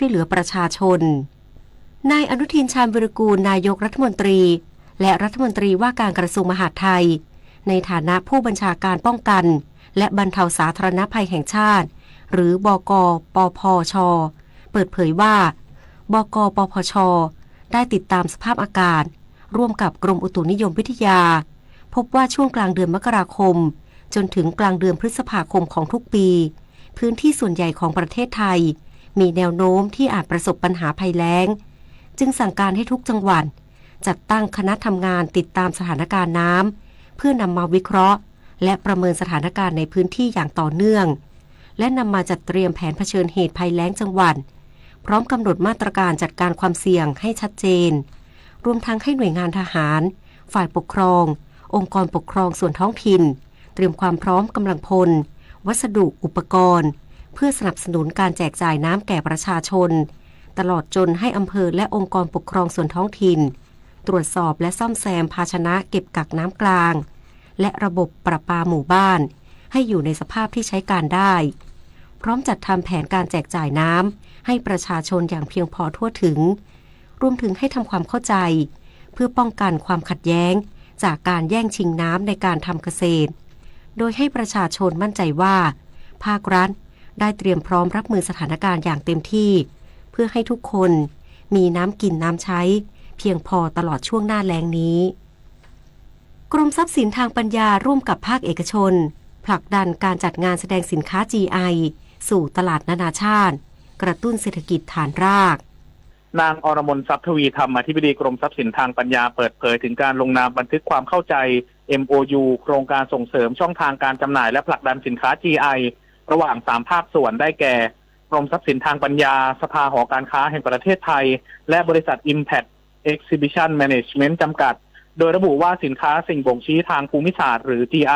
ช่วยเหลือประชาชน นายอนุทิน ชาญวีรกูร นายกรัฐมนตรี และรัฐมนตรีว่าการกระทรวงมหาดไทย ในฐานะผู้บัญชาการป้องกันและบรรเทาสาธารณภัยแห่งชาติ หรือ บก.ปภช เปิดเผยว่า บก.ปภช ได้ติดตามสภาพอากาศ ร่วมกับกรมอุตุนิยมวิทยา พบว่าช่วงกลางเดือนมกราคม จนถึงกลางเดือนพฤษภาคมของทุกปี พื้นที่ส่วนใหญ่ของประเทศไทย มีแนวโน้มที่อาจประสบปัญหาภัยแล้ง จึงสั่งการให้ทุกจังหวัด จัดตั้งคณะทำงานติดตามสถานการณ์น้ำ เพื่อนำมาวิเคราะห์ และประเมินสถานการณ์ในพื้นที่อย่างต่อเนื่อง และนำมาจัดเตรียมแผนเผชิญเหตุภัยแล้งจังหวัด พร้อมกำหนดมาตรการจัดการความเสี่ยงให้ชัดเจน รวมทั้งให้หน่วยงานทหาร ฝ่ายปกครอง องค์กรปกครองส่วนท้องถิ่น เตรียมความพร้อมกำลังพล วัสดุอุปกรณ์ เพื่อสนับสนุนการแจกจ่ายน้ำแก่ประชาชน ตลอดจนให้อำเภอและองค์กรปกครองส่วนท้องถิ่น ตรวจสอบและซ่อมแซมภาชนะเก็บกักน้ำกลาง และระบบประปาหมู่บ้าน ให้อยู่ในสภาพที่ใช้การได้ พร้อมจัดทำแผนการแจกจ่ายน้ำให้ประชาชนอย่างเพียงพอทั่วถึง รวมถึงให้ทำความเข้าใจ เพื่อป้องกันความขัดแย้ง จากการแย่งชิงน้ำในการทำเกษตร โดยให้ประชาชนมั่นใจว่า ภาครัฐได้เตรียมพร้อมรับมือสถานการณ์อย่างเต็มที่ เพื่อให้ทุกคนมีน้ำกินน้ำใช้ เพียงพอตลอดช่วงหน้าแล้งนี้ กรมทรัพย์สินทางปัญญาร่วมกับภาคเอกชน ผลักดันการจัดงานแสดงสินค้า จีไอ สู่ตลาดนานาชาติ กระตุ้นเศรษฐกิจฐานราก นางอรมน ทรัพย์ทวีธรรม อธิบดีกรมทรัพย์สินทางปัญญา เปิดเผยถึงการลงนามบันทึกความเข้าใจ เอ็มโอยู โครงการส่งเสริมช่องทางการจำหน่ายและผลักดันสินค้า จีไอ ระหว่างสามภาคส่วนได้แก่ กรมทรัพย์สินทางปัญญา สภาหอการค้าแห่งประเทศไทย และบริษัท Impact Exhibition Management จำกัด โดยระบุว่าสินค้าสิ่งบ่งชี้ทางภูมิศาสตร์หรือ จีไอ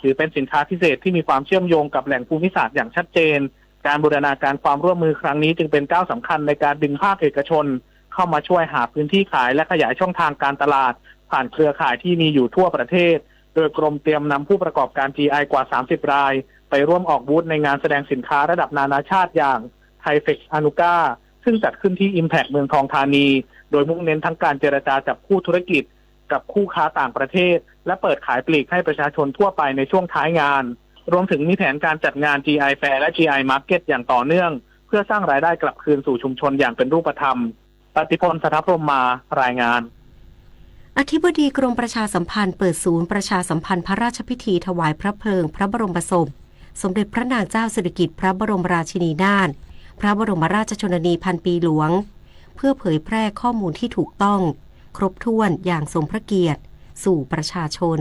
ถือเป็นสินค้าพิเศษที่มีความเชื่อมโยงกับแหล่งภูมิศาสตร์อย่างชัดเจน การบูรณาการความร่วมมือครั้งนี้จึงเป็นก้าวสำคัญในการดึงภาคเอกชนเข้ามาช่วยหาพื้นที่ขายและขยายช่องทางการตลาดผ่านเครือข่ายที่มีอยู่ทั่วประเทศ โดยกรมเตรียมนำผู้ประกอบการ จีไอ กว่า สามสิบ ราย ไปร่วมออกบูธในงานแสดงสินค้าระดับนานาชาติอย่าง ไทเฟก อนุก้า ซึ่งจัดขึ้นที่ Impact เมืองทองธานี โดยมุ่งเน้นทั้งการเจรจาจับคู่ธุรกิจกับคู่ค้าต่างประเทศ และเปิดขายปลีกให้ประชาชนทั่วไปในช่วงท้ายงาน รวมถึงมีแผนการจัดงาน จีไอ Fair และ จีไอ Market อย่างต่อเนื่อง เพื่อสร้างรายได้กลับคืนสู่ชุมชนอย่างเป็นรูปธรรม ปฏิพล สัทธพรหมมา รายงาน อธิบดีกรมประชาสัมพันธ์เปิดศูนย์ประชาสัมพันธ์พระราชพิธีถวายพระเพลิงพระบรมศพ สมเด็จพระนางเจ้าสิริกิติ์พระบรมราชินีนาถ พระบรมราชชนนีพันปีหลวง เพื่อเผยแพร่ข้อมูลที่ถูกต้อง ครบถ้วนอย่างสมพระเกียรติ สู่ประชาชน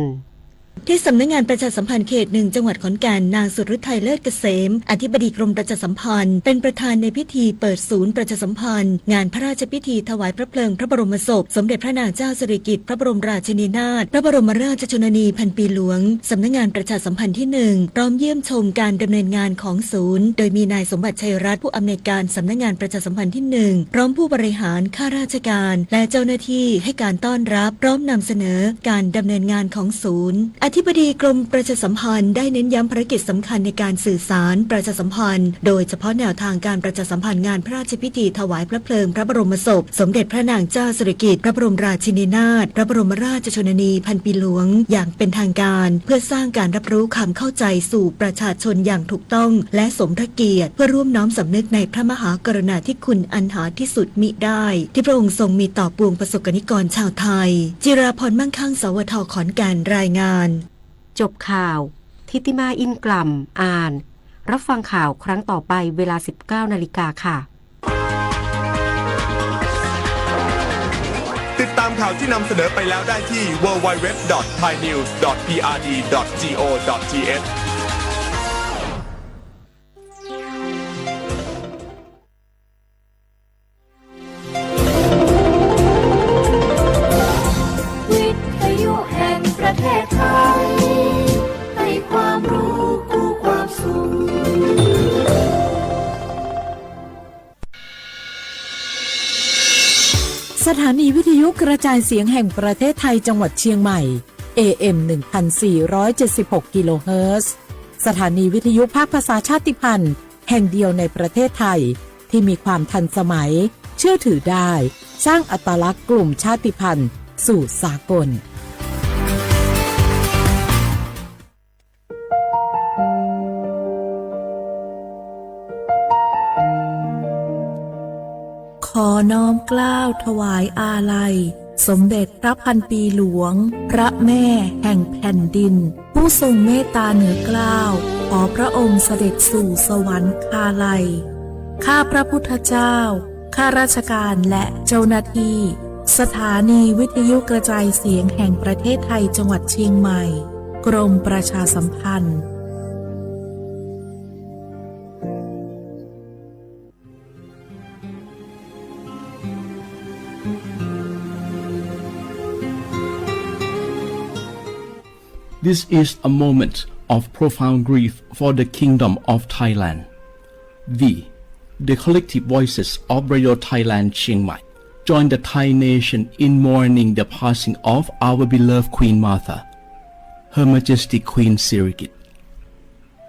ที่สำนักงานประชาสัมพันธ์เขตหนึ่งจังหวัดขอนแก่น นางสุฤทัย เลิศเกษม อธิบดีกรมประชาสัมพันธ์ เป็นประธานในพิธีเปิดศูนย์ประชาสัมพันธ์ งานพระราชพิธีถวายพระเพลิงพระบรมศพ สมเด็จพระนางเจ้าสิริกิติ์พระบรมราชินีนาถ พระบรมราชชนนีพันปีหลวง สำนักงานประชาสัมพันธ์ที่หนึ่ง พร้อมเยี่ยมชมการดำเนินงานของศูนย์ โดยมีนายสมบัติ ชัยรัตน์ ผู้อำนวยการสำนักงานประชาสัมพันธ์ที่หนึ่ง พร้อมผู้บริหาร ข้าราชการ และเจ้าหน้าที่ให้การต้อนรับ พร้อมนำเสนอการดำเนินงานของศูนย์ อธิบดีกรมประชาสัมพันธ์ได้เน้นย้ำภารกิจสำคัญในการสื่อสารประชาสัมพันธ์ โดยเฉพาะแนวทางการประชาสัมพันธ์งานพระราชพิธีถวายพระเพลิงพระบรมศพ สมเด็จพระนางเจ้าสิริกิติ์พระบรมราชินีนาถ พระบรมราชชนนีพันปีหลวง อย่างเป็นทางการ เพื่อสร้างการรับรู้ความเข้าใจสู่ประชาชนอย่างถูกต้อง และสมพระเกียรติ เพื่อร่วมน้อมสำนึกในพระมหากรุณาธิคุณอันหาที่สุดมิได้ ที่พระองค์ทรงมีต่อปวงประสบกนิกรชาวไทย จิราพร มั่งคั่ง สวท ขอนแก่น รายงาน จบข่าว ทิติมา อินกล่ำ อ่าน รับฟังข่าวครั้งต่อไปเวลา สิบเก้านาฬิกาค่ะ ติดตามข่าวที่นำเสนอไปแล้วได้ที่ ดับเบิลยู ดับเบิลยู ดับเบิลยู ดอท ไทยนิวส์ ดอท พีอาร์ดี ดอท จี โอ ดอท ที เอช วิทยุแห่งประเทศไทย ให้ความรู้คู่ความสุข สถานีวิทยุกระจายเสียงแห่งประเทศไทยจังหวัดเชียงใหม่ เอ เอ็ม หนึ่งพันสี่ร้อยเจ็ดสิบหก กิโลเฮิรตซ์ สถานีวิทยุภาคภาษาชาติพันธุ์แห่งเดียวในประเทศไทย ที่มีความทันสมัย เชื่อถือได้ สร้างอัตลักษณ์กลุ่มชาติพันธุ์สู่สากล ขอน้อมเกล้าถวายอาลัย สมเด็จพระพันปีหลวง พระแม่แห่งแผ่นดิน ผู้ทรงเมตตาเหนือเกล้า ขอพระองค์เสด็จสู่สวรรคาลัย ข้าพระพุทธเจ้า ข้าราชการและเจ้าหน้าที่ สถานีวิทยุกระจายเสียงแห่งประเทศไทยจังหวัดเชียงใหม่ กรมประชาสัมพันธ์ This is a moment of profound grief for the Kingdom of Thailand. We, the collective voices of Radio Thailand Chiang Mai, join the Thai nation in mourning the passing of our beloved Queen Mother, Her Majesty Queen Sirikit.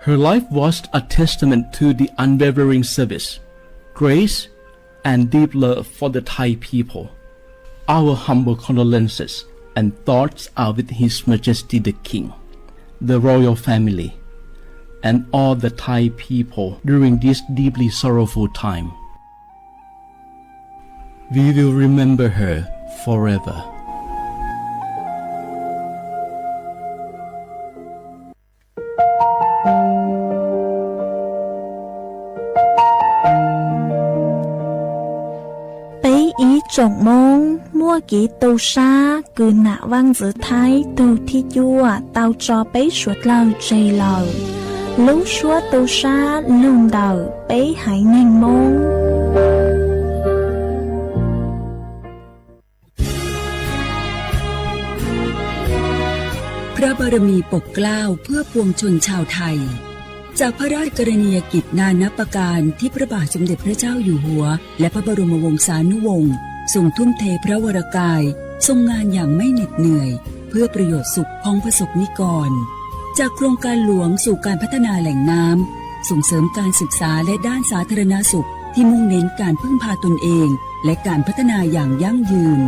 Her life was a testament to the unwavering service, grace, and deep love for the Thai people. Our humble condolences and thoughts are with His Majesty the King, the royal family, and all the Thai people during this deeply sorrowful time. We will remember her forever. Peb ib tsoom Hmoob muaj kev tu sab kws nam vaj ntxwv Thaib tug thib cuaj tau tso peb suav dlawg tseg lawm. Lub suab tu sab lug ntawm peb haiv neeg Hmoob. พระบารมีปกเกล้าเพื่อปวงชนชาวไทย จากพระราชกรณียกิจนานับประการที่พระบาทสมเด็จพระเจ้าอยู่หัว และพระบรมวงศานุวงศ์ทรงทุ่มเทพระวรกาย ทรงงานอย่างไม่เหน็ดเหนื่อย เพื่อประโยชน์สุขของประสบนิกร จากโครงการหลวงสู่การพัฒนาแหล่งน้ำ ส่งเสริมการศึกษาและด้านสาธารณสุขที่มุ่งเน้นการพึ่งพาตนเอง และการพัฒนาอย่างยั่งยืน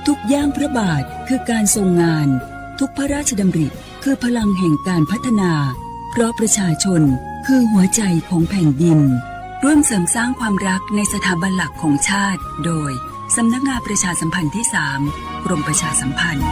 ทุกย่างพระบาทคือการทรงงาน ทุกพระราชดำริคือพลังแห่งการพัฒนา เพราะประชาชนคือหัวใจของแผ่นดิน ร่วมเสริมสร้างความรักในสถาบันหลักของชาติ โดย สำนักงานประชาสัมพันธ์ที่สาม กรมประชาสัมพันธ์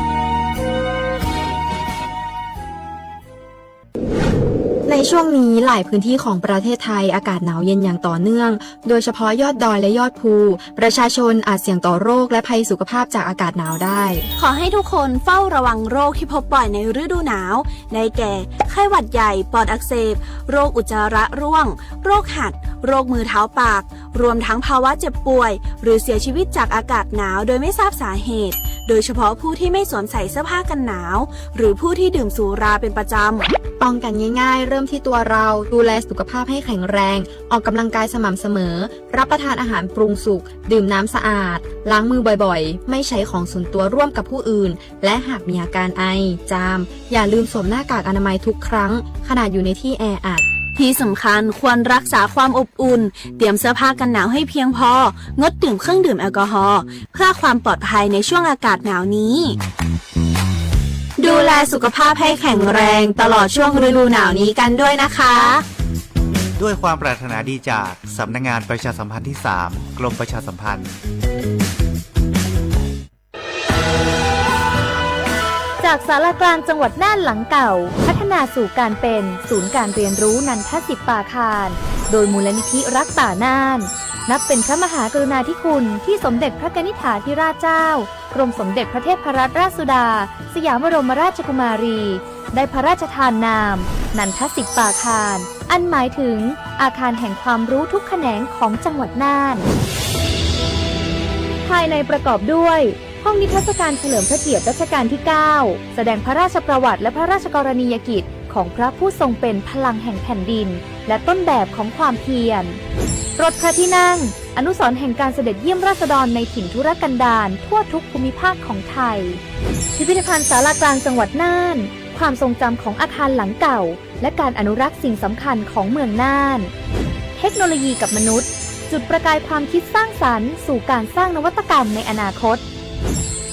ในช่วงนี้หลายพื้นที่ของประเทศไทยอากาศหนาวเย็นอย่างต่อเนื่อง โดยเฉพาะยอดดอยและยอดภู ประชาชนอาจเสี่ยงต่อโรคและภัยสุขภาพจากอากาศหนาวได้ ขอให้ทุกคนเฝ้าระวังโรคที่พบบ่อยในฤดูหนาว ได้แก่ ไข้หวัดใหญ่ ปอดอักเสบ โรคอุจจาระร่วง โรคหัด โรคมือเท้าปาก รวมทั้งภาวะเจ็บป่วย หรือเสียชีวิตจากอากาศหนาวโดยไม่ทราบสาเหตุ โดยเฉพาะผู้ที่ไม่สวมใส่เสื้อผ้ากันหนาว หรือผู้ที่ดื่มสุราเป็นประจำ ป้องกันง่ายๆ เริ่มที่ตัวเรา ดูแลสุขภาพให้แข็งแรง ออกกำลังกายสม่ำเสมอ รับประทานอาหารปรุงสุก ดื่มน้ำสะอาด ล้างมือบ่อยๆ ไม่ใช้ของส่วนตัวร่วมกับผู้อื่น และหากมีอาการไอ จาม อย่าลืมสวมหน้ากากอนามัยทุกครั้ง ขณะอยู่ในที่แออัด ที่สำคัญควรรักษาความอบอุ่น เตรียมเสื้อผ้ากันหนาวให้เพียงพอ งดดื่มเครื่องดื่มแอลกอฮอล์ เพื่อความปลอดภัยในช่วงอากาศหนาวนี้ ดูแลสุขภาพให้แข็งแรงตลอดช่วงฤดูหนาวนี้กันด้วยนะคะ ด้วยความปรารถนาดีจากสำนักงานประชาสัมพันธ์ที่สาม กรมประชาสัมพันธ์ จากศาลากลางจังหวัดน่านหลังเก่า พัฒนาสู่การเป็นศูนย์การเรียนรู้นันทสิทธิ์ปาคาร โดยมูลนิธิรักป่าน่าน นับเป็นพระมหากรุณาธิคุณที่สมเด็จพระกนิษฐาธิราชเจ้า กรมสมเด็จพระเทพรัตนราชสุดา สยามบรมราชกุมารี ได้พระราชทานนาม นันทสิทธิ์ปาคาร อันหมายถึงอาคารแห่งความรู้ทุกแขนงของจังหวัดน่าน ภายในประกอบด้วย ห้องนิทรรศการเฉลิมพระเกียรติรัชกาลที่ เก้า แสดงพระราชประวัติและพระราชกรณียกิจของพระผู้ทรงเป็นพลังแห่งแผ่นดิน และต้นแบบของความเพียร รถพระที่นั่ง อนุสรณ์แห่งการเสด็จเยี่ยมราษฎรในถิ่นทุรกันดารทั่วทุกภูมิภาคของไทย พิพิธภัณฑ์ศาลากลางจังหวัดน่าน ความทรงจำของอาคารหลังเก่า และการอนุรักษ์สิ่งสำคัญของเมืองน่าน เทคโนโลยีกับมนุษย์ จุดประกายความคิดสร้างสรรค์สู่การสร้างนวัตกรรมในอนาคต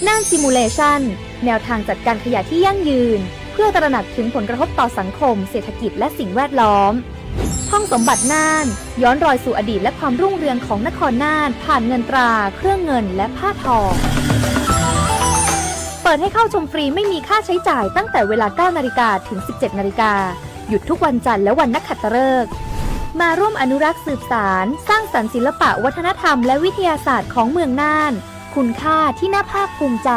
น่าน Simulation แนวทางจัดการขยะที่ยั่งยืน เพื่อตระหนักถึงผลกระทบต่อสังคม เศรษฐกิจ และสิ่งแวดล้อม ห้องสมบัติน่าน ย้อนรอยสู่อดีตและความรุ่งเรืองของนครน่าน ผ่านเงินตรา เครื่องเงิน และผ้าทอ เปิดให้เข้าชมฟรีไม่มีค่าใช้จ่ายตั้งแต่เวลา เก้านาฬิกา ถึง สิบเจ็ดนาฬิกา หยุดทุกวันจันทร์และวันนักขัตฤกษ์ มาร่วมอนุรักษ์สืบสาน สร้างสรรค์ศิลปะวัฒนธรรมและวิทยาศาสตร์ของเมืองน่าน คุณค่าที่น่าภาคภูมิใจ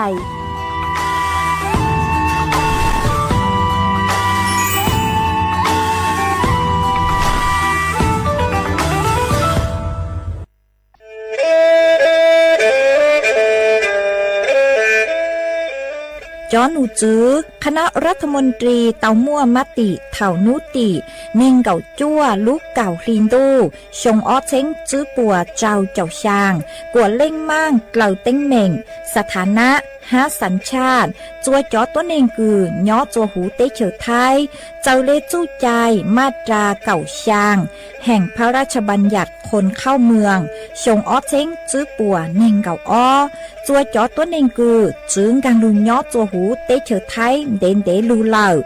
Cov nom tswv คณะรัฐมนตรี tau muaj mab tim thaum hnub tim nees nkaum cuaj lub kaum hli ntuj xyoo ob txheeb tswb puas rau caum xyaa kuas leej maaj dlaws teeb meem, สถานะ hab สัญชาติ txua cov tuab neeg kws nyob txua huv teb chaws Thaib txaws le txuj cai maj ras kaum xyaa แห่งพระราชบัญญัติคนเข้าเมือง xyoo ob txheeb tswb puas nees nkaum ob. Txua cov tuab neeg kws txwv nkaag lug nyob txua huv teb chaws Thaib ntev ntev lug lawm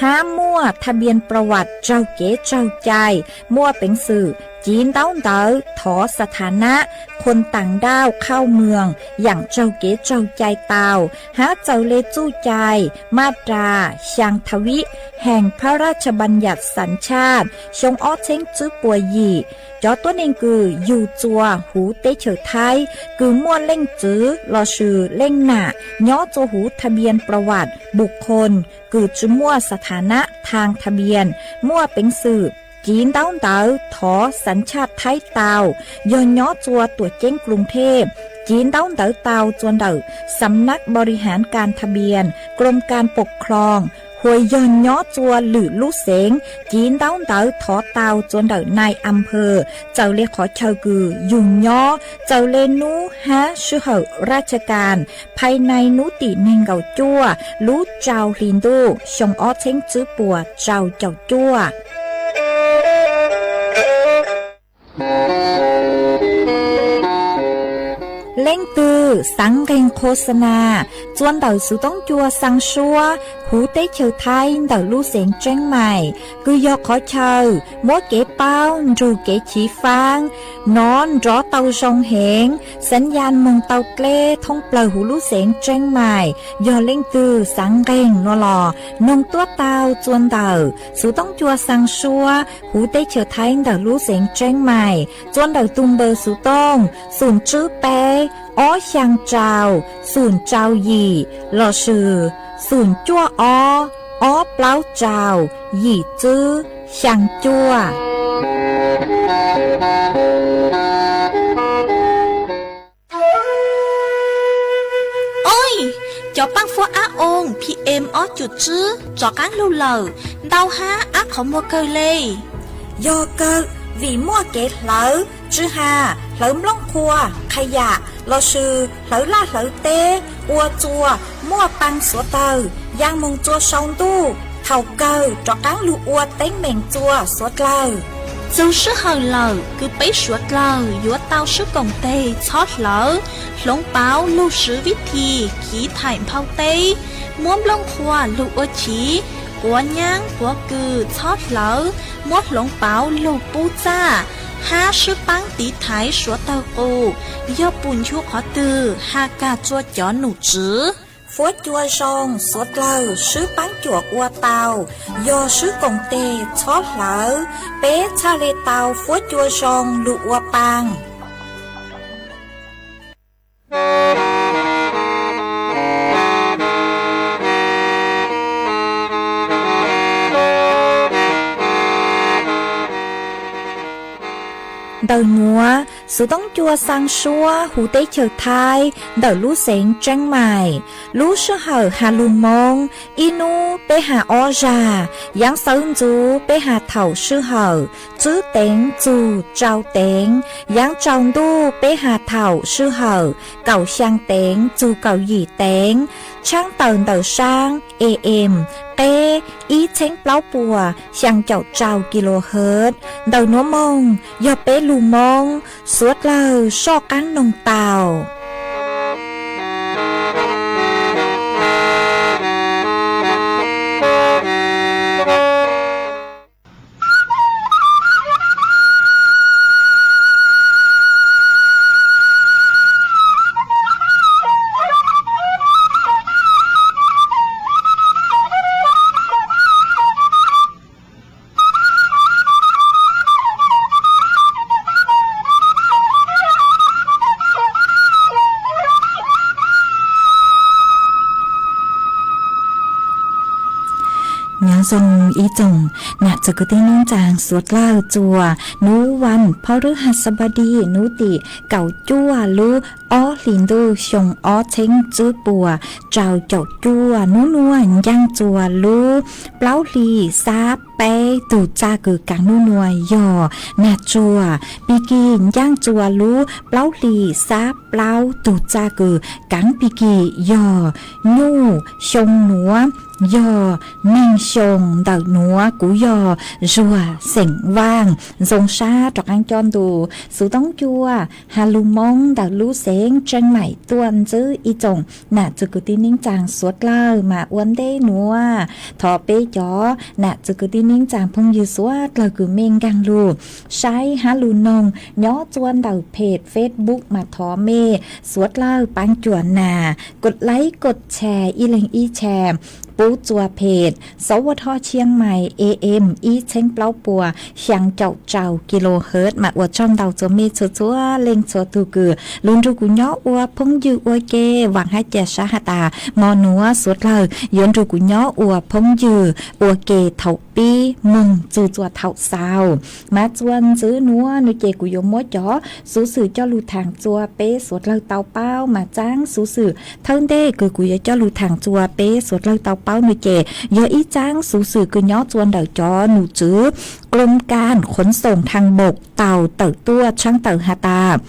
hab muaj ทะเบียนประวัติ raug kev tsaug cai, muaj peev xwm civ ntaub ntawv thov สถานะ คนต่างด้าวเข้าเมือง yaam raug kev tsaug cai tau hab txaws le txuj cai maj ras xyaa tha vib แห่งพระราชบัญญัติสัญชาติ xyoo ob txheeb tswb puas yim. Cov tuab neeg kws yug txua huv teb chaws Thaib kws muaj leej txwv lossis leej nam nyob txua huv ทะเบียนประวัติบุคคล kws tsi muaj สถานะทางทะเบียน muaj peev xwm civ ntaub ntawv thov สัญชาติไทย tau, yog nyob txua tuam ceeb กรุงเทพ civ ntaub ntawv tau txua ntawm สำนักบริหารการทะเบียน กรมการปกครอง hua yog nyob txua lwm lub xeev civ ntaub ntawv thov tau txua ntawm นายอำเภอ txawm le qhov chaw kws yug nyob, txawm le nub hab sij hawm ราชการ phais nai hnub tim nees nkaum cuaj lub rau hli ntuj xyoo ob txheeb tswb puas rau caum cuaj. Leej twg xaav nqeeg โฆษณา txua ntawm xuv toob cua xaa suab huv teb chaws Thaib ntawm lub xeev Tseeb Mais, kws yog qhov chaw muab kev paub nrug kev chiv faab nov nrov tau zoo heev, xav yaj moog tau dleb thoob plawg huv lub xeev Tseeb Mais. Yog leej twg xaav nqeeg no los noog tuab tau txua ntawm xuv toob cua xaa suab huv teb chaws Thaib ntawm lub xeev Tseeb Mais, txua ntawm tug npawb xuv tooj xum tswb peb ob xyaa rau xum rau yim lossis xum cuaj ob ob plaub rau yim tswb xyaa cuaj. Oj, cov paab fuab ab oo PM ob cum tswb rov qaab lug lawm, ntau hab ab qhov muag kawg le. Yog kawg, vim muaj kev hlawv tsw ha, hlawv nplooj qhuav, qha yam lossis hlawv laj hlawv teb ua txua muaj paa suav dlawg, yaa moog txua sau ntuj, thaum kawg rov qaab lug ua teeb meem txua suav dlawg. Txug sij hawm lawm kws peb suav dlawg yuav tau swb koom teg txhob hlawv, hloov pauv lug swv vib thi chiv thaim nphau teb, muab nplooj qhuav lug ua chiv, quav nyaab quav kws txhob hlawv, muab hloov pauv lug pub txaj, hab swb paab tiv thaiv suav dlawg qus. Yog pum nchu qhov twg has kag txua cov nom tswv. Fuab cua zoo suav dlawg swb paab cuam ua tau, yog swb koom teg txhob hlawv, peb txhaj le tau fuab cua zoo lug ua paa. Ntawm nuav, xuv toob cua xaa suab huv teb chaws Thaib ntawm lub xeev Tseeb Mais, lub sij hawm has lug Moob, ib nub peb has ob zag, yaav xawv ntxuv peb has thaum sij hawm tswb teev txug rau teev, yaav tsaus ntuj peb has thaum sij hawm kaum xyaa teev txug kaum yim teev. Tshaab tawm ntawm saab A M qeb ib txheeb plaub puas xyaa caum rau kilohertz. Ntawm nuav moog yog peb lug Moob suav dlawg soj qaab noog tau. Nyob zoo ib tsoom nam txiv kwv tij neej tsaa suav dlawg txuas, nub vas phab rwb has xab pas dis nub tim kaum cuaj lub ob hlis ntuj xyoo ob txheeb tswb puas rau caum cuaj, nub nuav ncaaj txuas lub plaub hlis xab peb tug txaj kws kaav nub nuav yog nag tsuag, pig kig ncaaj txuas lub plaub hlis xab plaub tug txaj kws kaav pig kig yog nyuj, xyoo nuav yog neeg xyoo, ntawm nuav kuv yog Zuag xeem Vaaj, zoo sab rov qaab coj ntu xuv toob cua has lug Moob ntawm lub xeev Tseeb Maim tuaj ntxiv ib tsoom nam txiv kwv tij neej tsaa suav dlawg. Mas ua ntej nuav thov peb cov nam txiv kwv tij neej tsaa phooj ywg suav dlawg kws mej nkaag lug saib hab lug noog nyob txua ntawm peg Facebook mas thov mej suav dlawg paab cuam nas kod like kod share ib leeg ib share pub txua peg Sawv Ua Thoj Tshiab Mais A M ib txheeb plaub puas xyaa caum rau kilohertz. Mas ua tsaug ntau txua mej txhua txhua leej txhua tug kws lug nrug kuv nyob ua phooj ywg ua ke. Vaam hab ca sab has tas mo nuav suav dlawg yuav nrug kuv nyob ua phooj ywg ua ke thaum pib moog txug txua thaum xaus. Mas txua ntxiv nuav nua ces kuv yuav muab cov xuv xwm coj lug thaam txua peb suav dlawg tau paub. Mas tsaab xuv xwm thawj ntej kws kuv yuav coj lug thaam txua peb suav dlawg tau paub nua ces yog ib tsaab xuv xwm kws nyob txua ntawm cov num tswv Krom Kaam Khuv Xoom Thaas Npaum tau tawm tuaj tshaab tawm has tas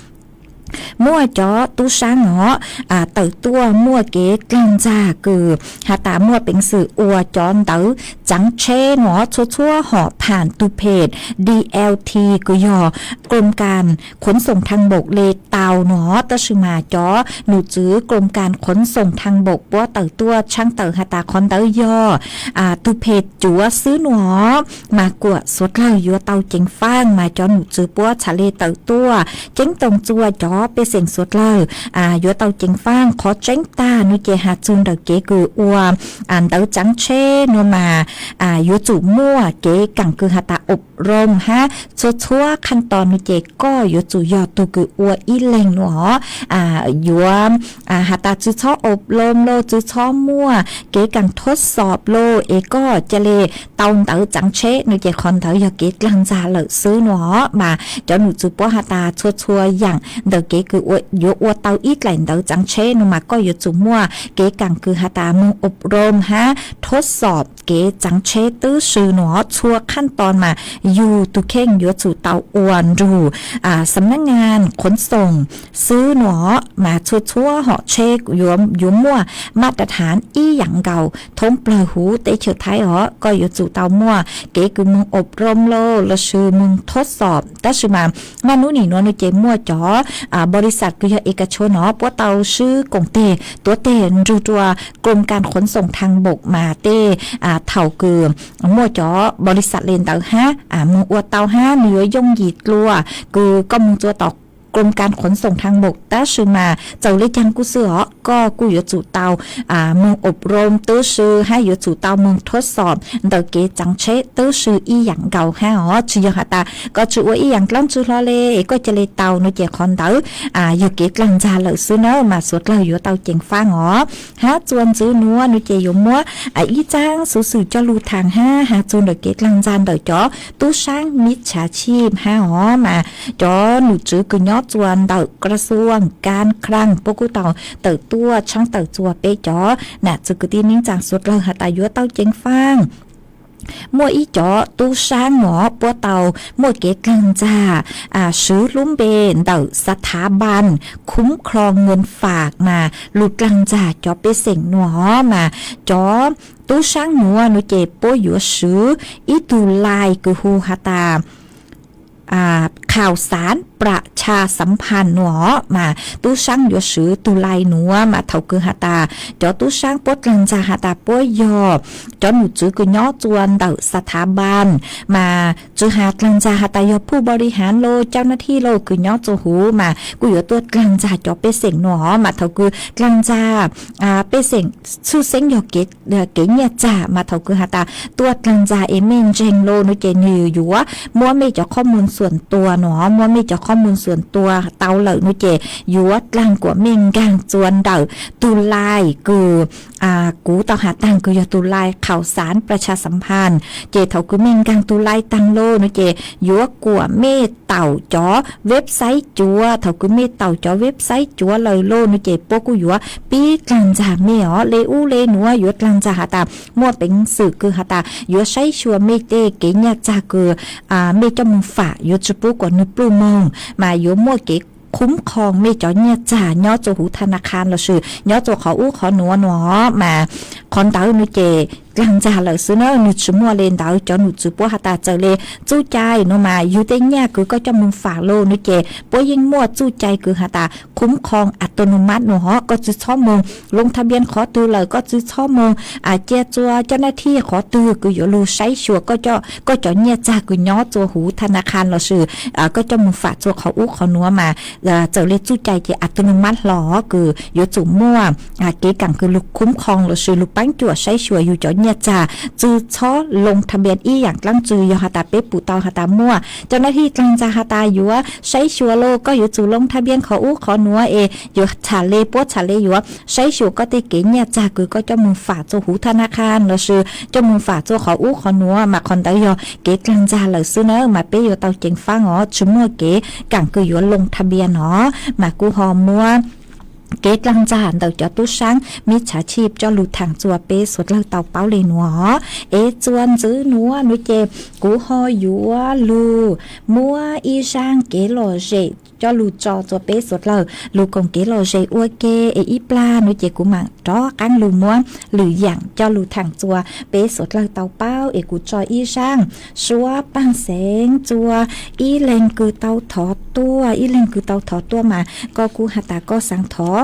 muaj cov tub saab os tawm tuaj muaj kev dlaag ntxag kws has tas muaj peev xwm ua cov ntawv tsaav tsheb nuav txhua txhua hom thaam tug peg D L T kws yog Krom Kaam Khuv Xoom Thaas Npaum le tau nuav. Tab sis mas cov num tswv Krom Kaam Khuv Xoom Thaas Npaum puab tawm tuaj tshaab tawm has tas qhov ntawd yog tug peg cuav xwb nuav. Mas kuam suav dlawg yuav tau ceev faaj. Mas cov num tswv puab txhad le tawm tuaj ceeb toom txua cov pej xeem suav dlawg yuav tau ceev faaj. Qhov tseeb tag nua ces has txug ntawm kev kws ua ntawv tsaav tsheb nua mas yuav tsum muaj kev kaam kws has tas ob roob hab txhua txhua khaj toos nua ces koj yuav tsum yog tug kws ua ib leeg nuav. Yuav has tas tsw txhob ob roob lauj, tsw txhob muaj kev kaam thuab xom lauj es koj ca le tau ntawv tsaav tsheb nua ces qhov ntawd yog kev dlaag ntxag lawm xwb nuav. Mas cov num tswv puab has tas txhua txhua yaam ntawm kev kws yuav ua tau ib dlaim ntawv tsaav tsheb nua mas koj yuav tsum muaj kev kaam kws has tas moog ob roob hab thuab xom kev tsaav tsheb twb swb nuav. Txhua khaj toos mas yug tug kheej yuav tsum tau ua nrug xam nab ngaan khuv xoom xwb nuav. Mas txhua txhua hom tsheb yuav muaj maj ras thaav ib yaam nkaus thoob plawg huv teb chaws Thaib os. Koj yuav tsum tau muaj kev kws moog ob roob lauj lossis moog thuab xom. Tab sis mas naj nub nim nuav nua ces muaj cov npaus lis xas kws yog es kas tshua nuav puab tau swb koom teg tuav teg nrug rua Krom Kaam Khuv Xoom Thaas Npaum mas tej thaum kws muaj cov npaus lis xas le ntawd hab moog ua tau hab nws yuav yooj yim dlua kws koj moog txua tom Krom Kaam Khuv Xoom Thaas Npaum. Tab sis mas txawm le caag kuj xwb os, koj kuj yuav tsum tau moog ob roob twb swb hab yuav tsum tau moog thuab xom ntawm kev tsaav tsheb twb swb ib yaam nkaus hab os. Tsi yog has tas koj tsi ua ib yaam dlaab tsi hlo le es koj ca le tau nua ces qhov ntawd yog kev dlaag ntxag lawm xwb na. Mas suav dlawg yuav tau ceev faaj os. Hab txua ntxiv nuav nua ces yuav muab ib tsaab xuv xwm coj lug thaam hab has txug ntawm kev dlaag ntxag ntawm cov tub saab mib tshaav tshij hab os. Mas cov num tswv kws nyob txua ntawm kra xuam kaab khlaaj puab kuj tau tawm tuaj tshaab tawm txua peb cov nam txwv kwv tij neej tsaa suav dlawg has tas yuav tau ceev faaj muaj ib cov tub saab nuav puab tau muaj kev dlaag ntxag swv lub npe ntawm ສະຖາບັນ ຄຸ້ມຄອງເງິນຝາກ mas lug dlaag ntxag cov pej xeem nuav mas cov tub saab nuav nuav ces puab yuav swv ib tug lai kws hu has tas ຂ່າວສານປະຊາສຳພັນ nuav mas tub saab yuav swv tug lai nuav mas thaus kws has tas cov tub saab puab dlaag ntxag has tas puab yog cov nom tswv kws nyob tsua ntawm ສະຖາບັນ mas tsi has dlaag ntxag has tas yog ຜູ້ບໍລິຫານ los ເຈົ້າໜ້າທີ່ los kws nyob tsua huv mas kuj yuav tuaj dlaag ntxag cov pej xeem nuav mas thaus kws dlaag ntxag pej xeem txhwj xeeb yog kev nyiaj txag mas thaus kws has tas tuaj dlaag ntxag es mej ntseeg los nuav ces nwg yuav muab mej cov ຂໍ້ມູນສ່ວນຕົວ nuav, muab mej cov ຂໍ້ມູນສ່ວນຕົວ tau lawm nuav ces yuav dlaag kuas mej nkaag tsua ntawm tug lai kws kuv tau has taag kws yog tug lai ຂ່າວສານປະຊາສຳພັນ ces thaus kws mej nkaag tug lai taag los nuav ces yuav kuas mej taum cov ເວັບໄຊ cuav, thaus kws mej taum cov ເວັບໄຊ cuav lawm los nuav ces puab kuj yuav pib dlaag ntxag mej os, le ub le nuav yuav dlaag ntxag has tas muaj peev xwm kws has tas yuav saib xyuas mej tej kev nyiaj txag kws mej coj moog fam yuav tsi pub kuas nwg pluj moog mas yuav muaj kev ຄຸ້ມຄອງ mej cov nyiaj txag nyob tsua huv ທະນາຄານ lossis nyob tsua qhov ub qhov nuav nuav mas qhov ntawd nuav ces dlaag ntxag lawm xwb na, nwg tsi muaj le ntawd. Cov nom tswv puab has tas txawm le txuj cai nuav mas yug tej nyiaj kws koj coj moog fam los nuav ces puab yeej muaj txuj cai kws has tas ຄຸ້ມຄອງ อัตโนมัติ nuav hov, koj tsi txhob moog ລົງທະບຽນ qhov twg lawm, koj tsi txhob moog cia tsua ເຈົ້າໜ້າທີ່ qhov twg kws yuav lug saib xyuas koj cov nyiaj txag kws nyob tsua huv ທະນາຄານ lossis koj coj moog fam tsua qhov ub qhov nuav mas txawm le txuj cai ces ອັດຕະໂນມັດ hlo kws yuav tsum muaj kev kaam kws lug ຄຸ້ມຄອງ lossis lug paab cuam saib xyuas yug cov nyiaj txag, tsi txhob ລົງທະບຽນ ib yaam dlaab tsi. Yog has tas peb pum tau has tas muaj ເຈົ້າໜ້າທີ່ dlaag ntxag has tas yuav saib xyuas los koj yuav tsum ລົງທະບຽນ qhov ub qhov nuav es yuav txham le puab txham le yuav saib xyuas koj tej kev nyiaj txag kws koj coj moog fam tsua huv ທະນາຄານ lossis coj moog fam tsua qhov ub qhov nuav mas qhov ntawd yog kev dlaag ntxag lawm xwb na mas peb yuav tau ceev faab os, tsi muaj kev kaam kws yuav ລົງທະບຽນ no mas kuj ho muab kev dlaag ntxag ntawm cov tub saab ມິດສາຊີບ coj lug thaam tsua peb suav dlawg tau paub le nuav. Es tsua ntxiv nuav nuav ces kuv ho yuav lug muab ib zaaj kev lom zem coj lug tso tsua peb suav dlawg lug koom kev lom zem ua ke. Es ib plag nuav ces kuv maam rov qaab lug muab lwm yaam coj lug thaam tsua peb suav dlawg tau paub. Es kuv tso ib zaaj suab paaj xeev tsua ib leeg kws tau thov tuaj, ib leeg kws tau thov tuaj mas koj kuj has tas koj xaav thov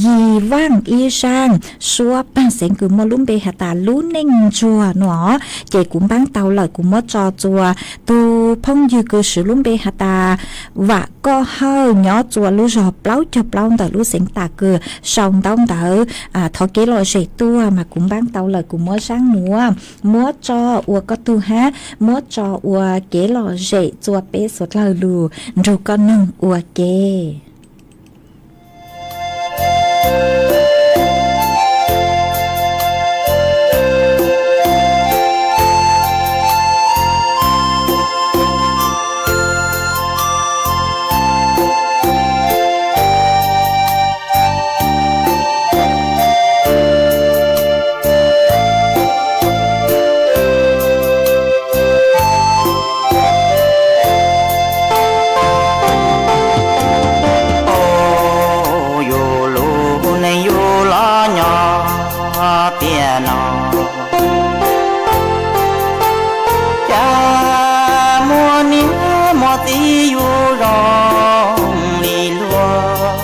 yig vaaj ib zaaj suab paaj xeev kws muaj lub npe has tas lub neej ntsuag nuav, ces kuv npaab tau lawm kuv muab tso tsua tug phooj ywg kws swv lub npe has tas Vam Koj Hawj nyob tsua lub zog plaub caug plaub ntawm lub xeev Tam Kws sau ntaub ntawv thov kev lom zem tuaj mas kuv npaab tau lawm kuv muab zaaj nuav muab tso ua koj tug hab muab tso ua kev lom zem tsua peb suav dlawg lug nrug koj noog ua ke. Yus lub neej yus los nyob tiam no, cas muaj niam muaj txiv yus zoo li luag.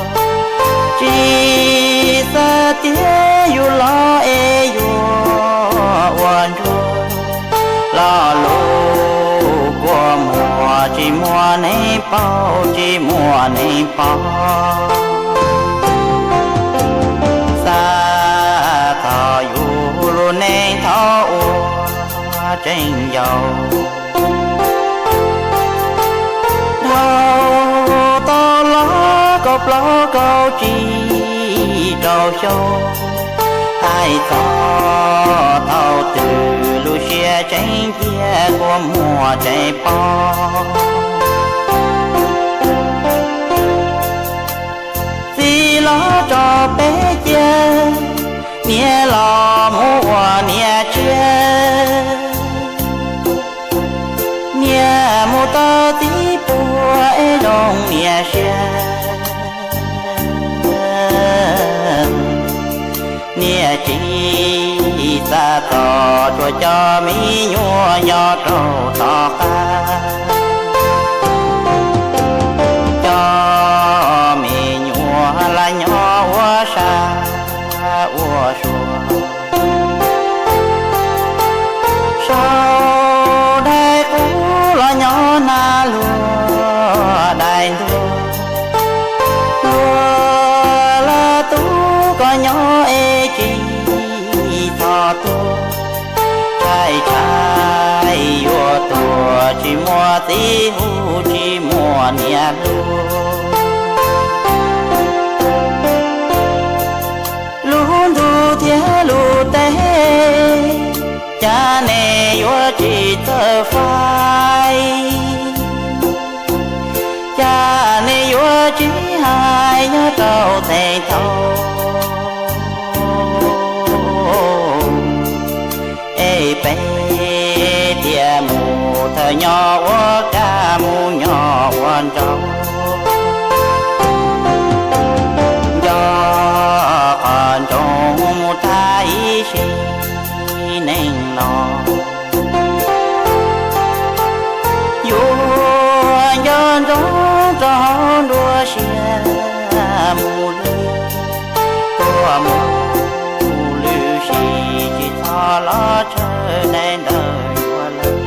Tsis xav tias yus los es yuav ua ntsuag, lo lus kua muag tsis muaj neeg paub, tsis muaj neeg paub. Xav thov yus lub neej thaum ua tseem yau, dhau tau los kaum plaub kaum tsib rau xyoo, hais txog thaum twg lub siab tseem cia kua muag tseem paub. Txiv los tso peb cia, niam los mus ua niam tsiaj. Tsis xav txog tsuas cov me nyuam nyob rau tom qab, cov me nyuam lam nyob ua sab ua sua. Sau dais qub los nyob hnav luag dais ntuag, luag lawv tub koj nyob es tsis txhob tuag, tshaib tshaib yuav tuag tsis muaj txiv hu tsis muaj niam hlub. Lub ntuj thiab lub teb, cas nej yuav tsis txawj faib? Cas nej yuav tsis hais nyob rau theej thaum? Es peb thiaj mus thawj nyob ua kab mus nyob ua nraug, nco qhov ntsoo mus tag ib sim neej no. Yuav nco ntsoov rau hauv nruab siab mus li, tuaj mus lwm sim tsis txhob los tsawg daim ntawv ntsuav lawm.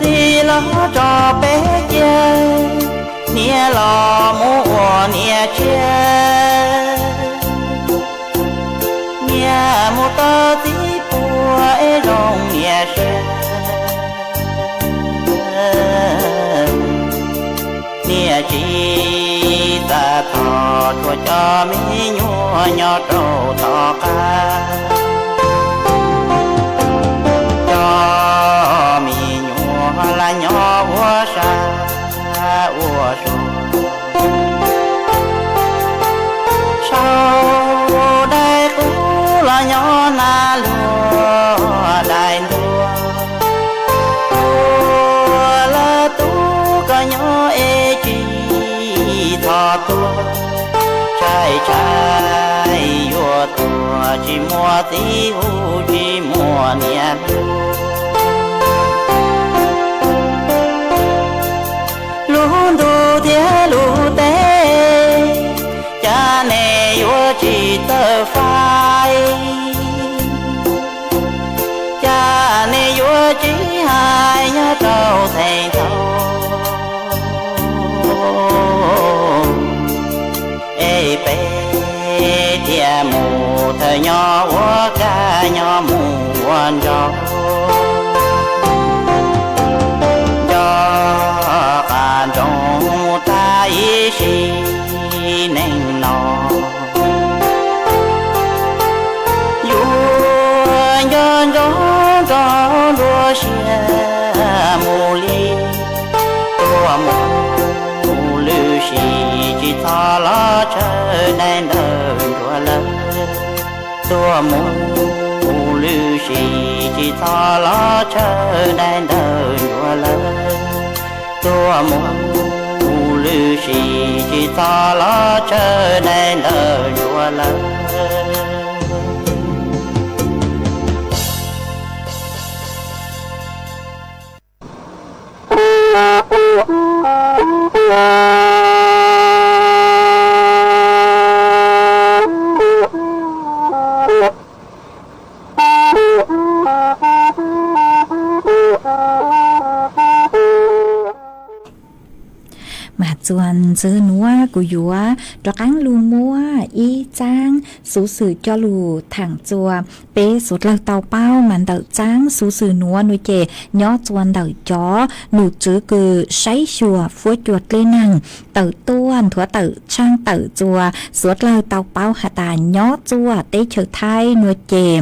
Txiv los tso peb cia, niam los mus ua niam tsiaj, niam mus tau txiv puag es zoo niam siab. Niam tsis xav txog tsuas cov me nyuam nyob rau tom qab, cov me nyuam lam nyob ua sab ua sua. Sau dais qub los nyob hnav luag dais ntuag, luag lawv tub koj nyob es tsis txhob tuag, tshaib tshaib yuav tuag tsis muaj txiv hu tsis muaj niam hlub. Lub ntuj thiab lub teb, cas nej yuav tsis txawj faib? Cas nej yuav tsis hais nyob rau theej thaum? Es peb thiaj mus thawj nyob ua kab nyob mus ua nraug, nco qab ntsoo mus tag ib sim neej no. Yuav nco ntsoov rau nruab siab mus li, tuaj mus lwm sim tsis txhob los tsawg daim ntawv ntsuav lawm. Tuaj mus lwm sim tsis txhob los tsawg daim ntawv ntsuav lawm. Tuaj mus lwm sim tsis txhob los tsawg daim ntawv ntsuav lawm. Mas txuas ntxiv nuav kuv yuav rov qaab lug muab ib txaab xuv xwm coj lug thaam txuas peb suav dlawg tau paub. Mas ntawm txaab xuv xwm nuav nua ces nyob txuas ntawm cov num tswv kws saib xyuas fuab cua dlej naag tawm tuaj nthuav tawm tshaaj tawm txuas suav dlawg tau paub has tas nyob txuas teb chaws Thaib nua ces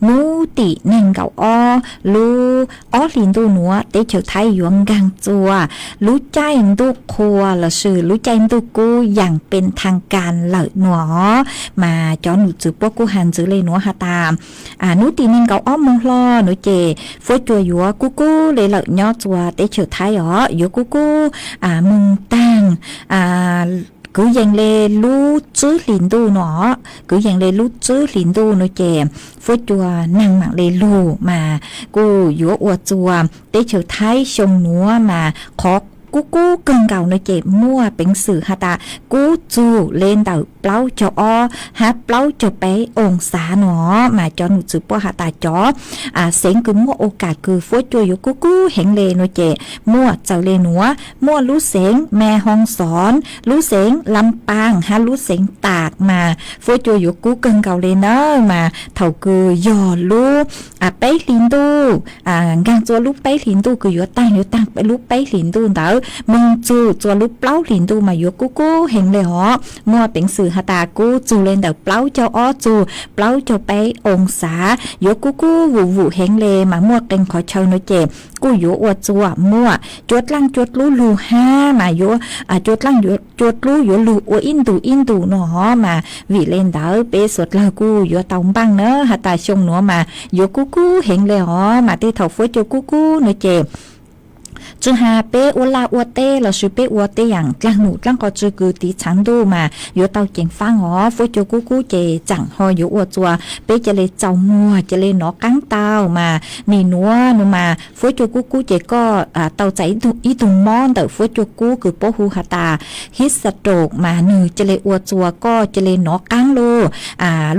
nub tim neeg nkaum ob lub ob hlis ntuj nuav teb chaws Thaib yuav nkaag txuas lub caij ntuj qhua lossis lub caij ntuj kub yaam pes thaag kas lawm nua. Mas cov num tswv puab kuj has ntxiv le nuav has tas nub tim neeg nkaum ob moog hlo nua ces fuab cua yuav kub kub le lawm nyob txuas teb chaws Thaib os, yuav kub kub moog taag kwv yees le lub tswb hlis ntuj nua, kwv yees le lub tswb hlis ntuj nua ces fuab cua naag maam le lug mas kuj yuav ua txuas teb chaws Thaib xyoo nuav mas qhov kub kub kawg nkaus nua ces muaj peev xwm has tas kub txug le ntawm plaub caug ob hab plaub caug peb oo xav nua. Mas cov num tswv puab has tas cov xeev kws muaj ua kam kws fuab cua yuav kub kub heev le nua ces muaj txawm le nuav, muaj lub xeev Mes Hoo Xoos, lub xeev Lam Paas hab lub xeev Taas mas fuab cua yuav kub kawg nkaus le nawb. Mas thaum kws yog lub peb hlis ntuj, nkaag txuas lub peb hlis ntuj kws yuav taag yuav taag lub peb hlis ntuj ntawd moog txug txuas lub plaub hlis ntuj mas yuav kub kub heev le os. Muaj peev xwm has tas kub txug le ntawm plaub caug ob txug plaub caug peb oo xav, yuav kub kub vum vum heev le mas muaj qee qhov chaw nua ces kuj yuav ua txuas muaj cua dlaaj cua dlub lug hab mas yuav cua dlaaj cua dlub yuav lug ua ib ntus ib ntus nua. Mas vim le ntawd peb suav dlawg kuj yuav tau npaaj na has tas xyoo nuav mas yuav kub kub heev le os. Mas tej thaum fuab cua kub kub nua ces tsi has peb ua laj ua teb lossis peb ua tej yaam dlaag num dlaab qhov tsi kws tiv txhaav ntuj mas yuav tau ceev faab os. Fuab cua kub kub ces tsaam ho yuav ua txuas peb ca le txaus muag ca le nov qaab tau mas nim nuav nua mas fuab cua kub kub ces koj tau txais ib tug mob ntawm fuab cua kub kws puab hu has tas hib xa roos mas nwg ca le ua txuas koj ca le nov qaab lug,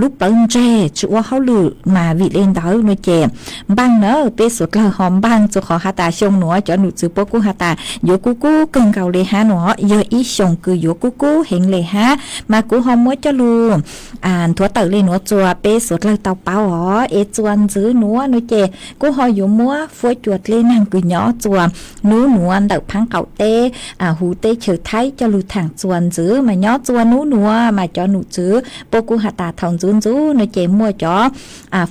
lub plawv ntseg tsi ua hauj lwm mas vim le ntawd nua ces npaaj na peb suav dlawg ho npaaj txug qhov has tas xyoo nuav cov num tswv puab kuj has tas yuav kub kub kawg nkaus le hab nua, yog ib xyoo kws yuav kub kub heev le hab. Mas kuv ho muab coj lug nthuav tawm le nuav txuas peb suav dlawg tau paub os. Es txuas ntxiv nuav nua ces kuj ho yuav muab fuab cua dlej naag kws nyob txuas nub nuav ntawm phaab qaum teb huv teb chaws Thaib coj lug thaam txuas ntxiv. Mas nyob txuas nub nuav mas cov num tswv puab kuj has tas thaum ntxiv ntxiv nua ces muaj cov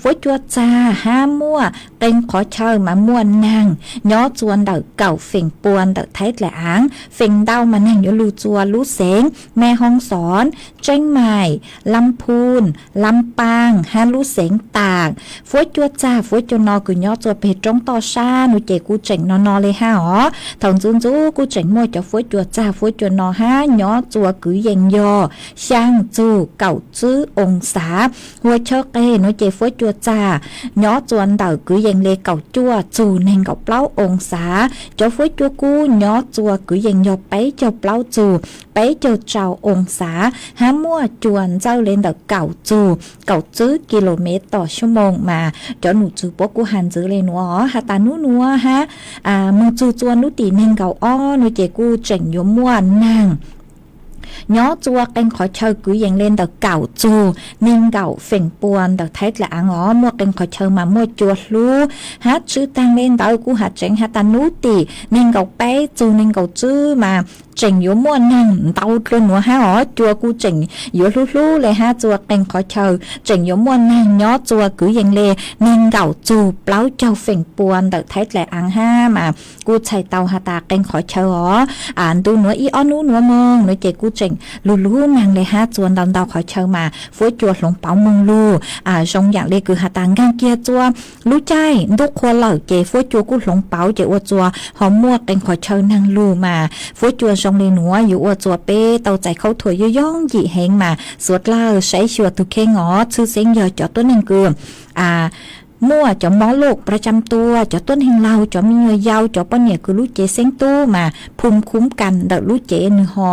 fuab cua txag hab muaj qee qhov chaw mas muaj naag nyob txuas ntawm kaum feem pua ntawm Thaib dlaim aav. Feem ntau mas naag yuav lug txuas lub xeev Mes Hoo Xoos, Tseeb Maim, Lam Phun, Lam Paas hab lub xeev Taas. Fuab cua txag fuab cua no kws nyob txuas peg roob toj sab nua ces kuj tseem no no le hab os. Thaum ntxiv ntxiv kuj tseem muaj cov fuab cua txag fuab cua no hab nyob txuas kwv yees yog xyaa txug kaum tsib oo xav. Hua Chawb Qeg nua ces fuab cua txag nyob txuas ntawm kwv yees le kaum cuaj txug neeg nkaum plaub oo xav. Cov fuab cua kub nyob txuas kwv yees yog peb caug plaub txug peb caug rau oo xav hab muaj cua ntxawj le ntawm kaum txug kaum tsib kis lus mev tom xuab moos. Mas cov num tswv puab kuj has ntxiv le nuav has tas nub nuav hab moog txug txuas nub tim neeg nkaum ob nua ces kuj tseem yuav muaj naag nyob txuas qee qhov chaw kwv yees le ntawm kaum txug neeg nkaum feem pua ntawm Thaib dlaim aav os. Muaj qee qhov chaw mas muaj cua hlub hab tsw taag le ntawd kuj has tseev has tas nub tim neeg nkaum peb txug neeg nkaum tsib mas tseem yuav muaj naag ntau dlua nuav hab os. Cua kuj tseem yuav hlub hlub le hab txuas qee qhov chaw tseem yuav muaj naag nyob txuas kwv yees le neeg nkaum txug plaub caug feem pua ntawm Thaib dlaim aav hab mas kuj txhais tau has tas qee qhov chaw os. Ntu nuav ib ob nub nuav moog nua ces kuj tseem lug lug naag le hab txuas ntau ntau qhov chaw mas fuab cua hloov pauv moog lug. Zoo yaam le kws has tas nkaag kiag txuas lub caij ntuj qhua lawm ces fuab cua kuj hloov pauv ces ua txuas ho muaj qee qhov chaw naag lug mas fuab cua zoo le nuav yuav ua txuas peb tau txais khaub thuas yooj yooj yim heev mas suav dlawg saib xyuas tug kheej os. Tshwj xeeb yog cov tuab neeg kws muaj cov mob loj pras cam tua, cov tuab neeg laug, cov me nyuam yaus, cov poj niam kws lub cev xeeb tub mas phum khuv kas ntawm lub cev nws ho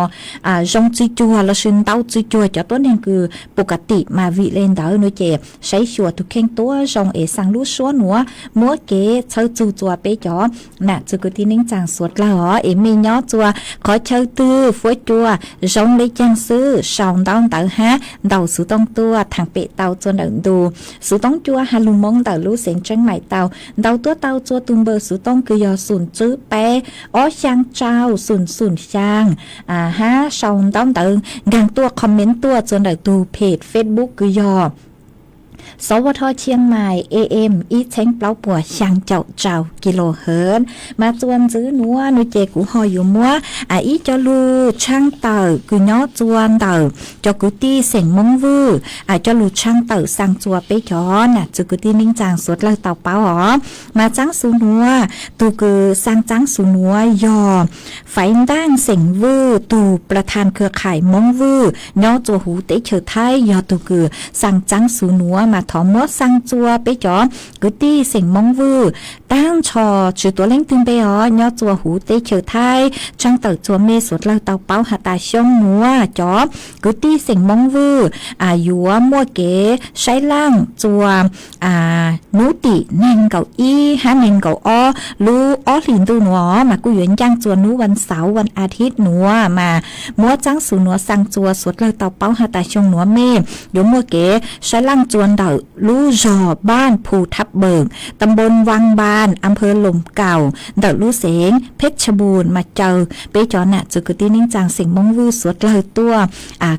zoo txwj cuag lossis ntau txwj cuag cov tuab neeg kws pus ka tim mas vim le ntawd no ces saib xyuas tus kheej tuab zoo es xaa lub suab nuav muab kev txhawb txug txua peb cov nam txwv kwv tij neej tsaa suav dlawg os. Es mej nyob txua qhov chaw twg, fuab cua zoo le caag xwb sau ntaub ntawv hab ntaus xuv tooj tuaj thaam pem tau txua ntawm ntu xuv tooj cua has lug Moob ntawm lub xeev Tseeb Maim tau. Ntaus tuaj tau txua tus npawb xuv tooj kws yog xoom tswb peb ob xyaa rau xoom xoom xyaa hab sau ntaub ntawv nkaag tuaj comment tuaj txua ntawm tus page Facebook kws yog Xov Vaj Thoj Tshiab Mais A M ib txheeb plaub puas xyaa caum rau kilohertz. Mas txua ntxwv nuav no ces kuv ho yuav muab ib co lug tshaaj tawm kws nyob txua ntawm cov kwv tij xeem Moob Vwj, cov lug tshaaj tawm xaa txua peb cov nam txwv kwv tij neej tsaa suav dlawg tau paub os. Mas txaab xuv nuav, tug kws xaa txaab xuv nuav yog Faiv Ntaaj xeem Vwj, tug plas thas khw khais Moob Vwj nyob txua huv teb chaws Thaib yog tug kws xaa txaab xuv nuav. Mas thov muab xaa txua peb cov kwv tij xeem Moob Vwj taag nrho tsi tuav leej twg npe os, nyob txua huv teb chaws Thaib, tshaaj tawm txua mej suav dlawg tau paub has tas xyoo nuav cov kwv tij xeem Moob Vwj yuav muaj kev saib laaj txua nub tim neeg nkaum ib hab neeg nkaum ob lub ob hlis ntuj nuav, mas kuj yuav ncaaj txua nub vas xauv vas a thib nuav. Mas muab txaab xuv nuav xaa txua suav dlawg tau paub has tas xyoo nuav mej yuav muaj kev saib laaj txua ntawm lub zog Npaaj Phu Thab Npawm, ta npoo Vaj Npaaj, a phawv Loos Kaum, ntawm lub xeev Phej Tshaj Npum. Mas caw peb cov nam txwv kwv tij neej tsaa xeem Moob Vwj suav dlawg tuaj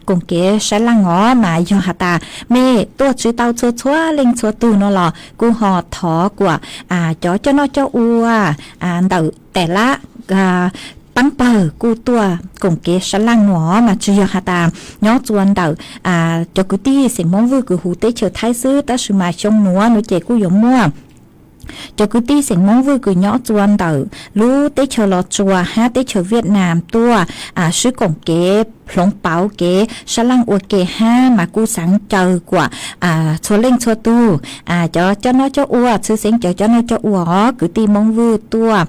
koom kev saib laaj os. Mas yog has tas mej tuaj tsi tau txhua txhua leej txhua tug no los kuj ho thov kuas cov coj noj coj ua ntawm tes lab paab pawg kuj tuaj koom kev saib laaj nuav. Mas tsi yog has tas nyob txua ntawm cov kwv tij xeem Moob Vwj kws huv teb chaws Thaib xwb, tab sis mas xyoo nuav no ces kuj yuav muaj cov kwv tij xeem Moob Vwj kws nyob txua ntawm lub teb chaws Los Tsuas hab teb chaws Viaj Nam tuaj sib koom kev hloov pauv kev saib laaj ua ke hab mas kuj xaav caw kuas txhua leej txhua tug cov coj noj coj ua, txhwj xeeb cov coj noj coj ua os, kwv tij Moob Vwj tuaj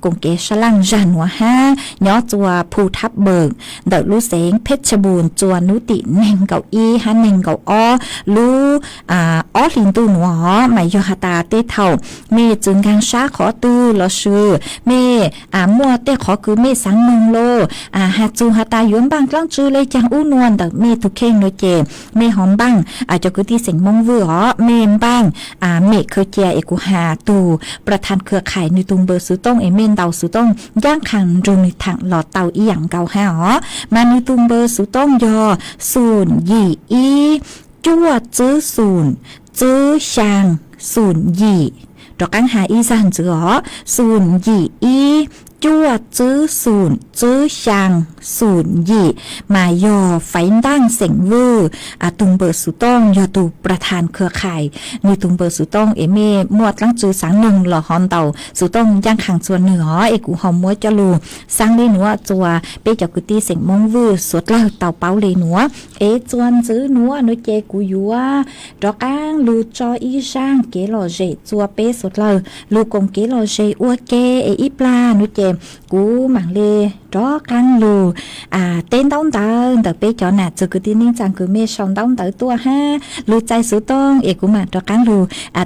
koom kev saib laaj zag nuav hab nyob txua Phu Thab Npawm ntawm lub xeev Phej Tshaj Npum txua nub tim neeg nkaum ib hab neeg nkaum ob lub ob hlis ntuj nuav os. Mas yog has tas tej thaum mej txwv nkaag sab qhov twg lossis mej muaj tej qhov kws mej xaav noog los has txug has tas yuav npaaj dlaab tsi le caag ub nua ntawm mej tug kheej no ces mej ho npaaj cov kwv tij xeem Moob Vwj os, mej npaaj mem khaws cia es kuv has tug plas thas khw khais nwg tug npawb xuv tooj es mej ntaus xuv tooj ncaaj qha nrug nwg thaam los tau ib yaam nkaus hab os. Mas nwg tug npawb xuv tooj yog xoom yim ib cuaj tswb xoom tswb xyaa xoom yim. Rov qaab has ib zag ntxiv os, xoom yim ib cuaj tswb xoom tswb xyaa xoom yim. Mas yog Faiv Ntaaj xeem Vwj tug npawb xuv tooj, yog tug plas thas khw khais nwg tug npawb xuv tooj es mej muaj dlaab tsi xaav noog los ho ntaus xuv tooj ncaaj qha txua nwg os. Es kuv ho muab coj lug xaa le nuav txua peb cov kwv tij xeem Moob Vwj suav dlawg tau paub le nuav. Es txua ntxiv nuav no ces kuv yuav rov qaab lug tso ib zaaj kev lom zem txua peb suav dlawg lug koom kev lom zem ua ke. Es ib plag no ces kuv maam le rov qaab lug teb ntaub ntawv ntawm peb cov nam txwv kwv tij neej tsaa kws mej sau ntaub ntawv tuaj hab lug txais xuv tooj es kuv maam rov qaab lug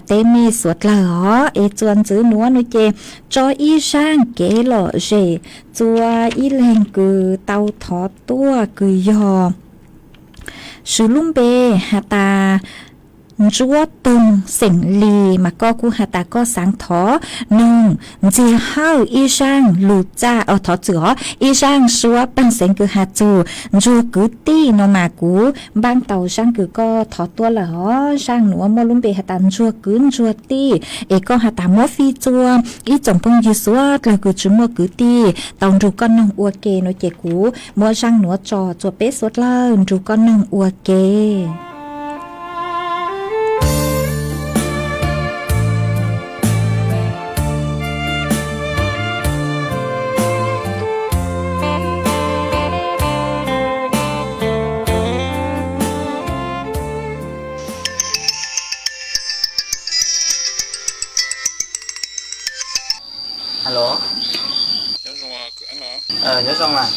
teb mej suav dlawg os. Es txua ntxiv nuav no ces tso ib zaaj kev lom zem txua ib leeg kws tau thov tuaj kws yog swv lub npe has tas Ntsuab Toog xeem Lis, mas koj kuj has tas koj xaav thov noog Ntxiag Hawj ib zaaj lug txaj, thov txwm os, ib zaaj suab paag xeev kws has txug Ntsuag Kwv Tij no mas kuv npaaj tau zaaj kws koj thov tuaj lawm os. Zaaj nuav muaj lub npe has tas Ntsuag Kwv Ntsuag Tij, es koj has tas muab fij txua ib tsoom phooj ywg suav dlawg kws tsi muaj kwv tij tau nrug koj noog ua ke no ces kuv muab zaaj nuav tso txua peb suav dlawg nrug koj noog ua ke. Nyob zoo mas.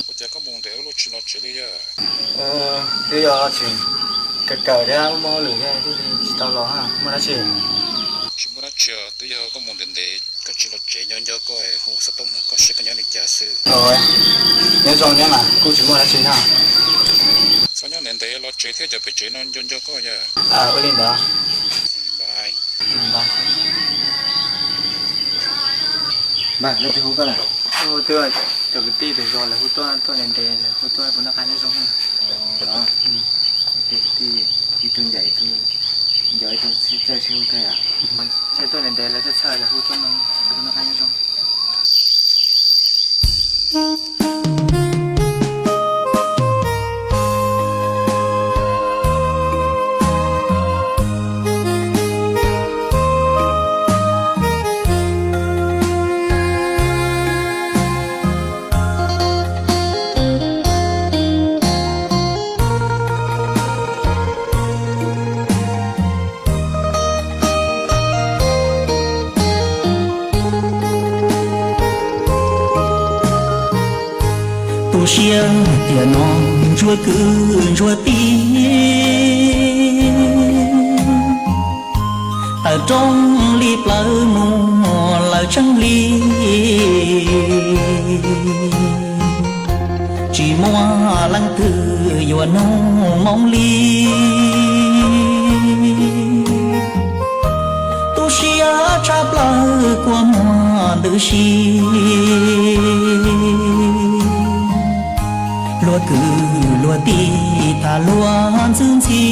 Ua cas koj mus ntev ua luaj tsis los tsev li yog? Twb yog tseem kawm kawm thiab muaj hauj lwm thiaj li tsis tau los. Muaj dab tsi? Tsis muaj dab tsi, twb yog koj mus ntev ntev koj tsis los tsev nco nco koj hu xov tooj nug koj seb koj nyob li cas xwb. Nyob zoo thiab mas kuj tsis muaj dab tsi na. Txhob nyob ntev ntev los tsev thiab cov pem tsev no nco nco koj yog. Ua li ntawd. Cov kwv tij pem zos lawv hu tuaj tuaj ntev ntev lawv hu tuaj puas noj qab nyob zoo. Kwv tij ib tug ncaim ib tug, ncaim ib tug txawj sib hu kawg yom. Txawj tuaj ntev ntev lawv txawj txhawj lawv hu tuaj no, puas noj qab nyob zoo. Tu siab tiam no ntsuag kwv ntsuag tij, tawm rooj li plawv mus lawm tsheej li, tsis muaj leej twg yuav nug moo li. Tu siab tshaj plaws kua muag ntws si, luag kwv luag tij tham luag ntxhi ntxhi,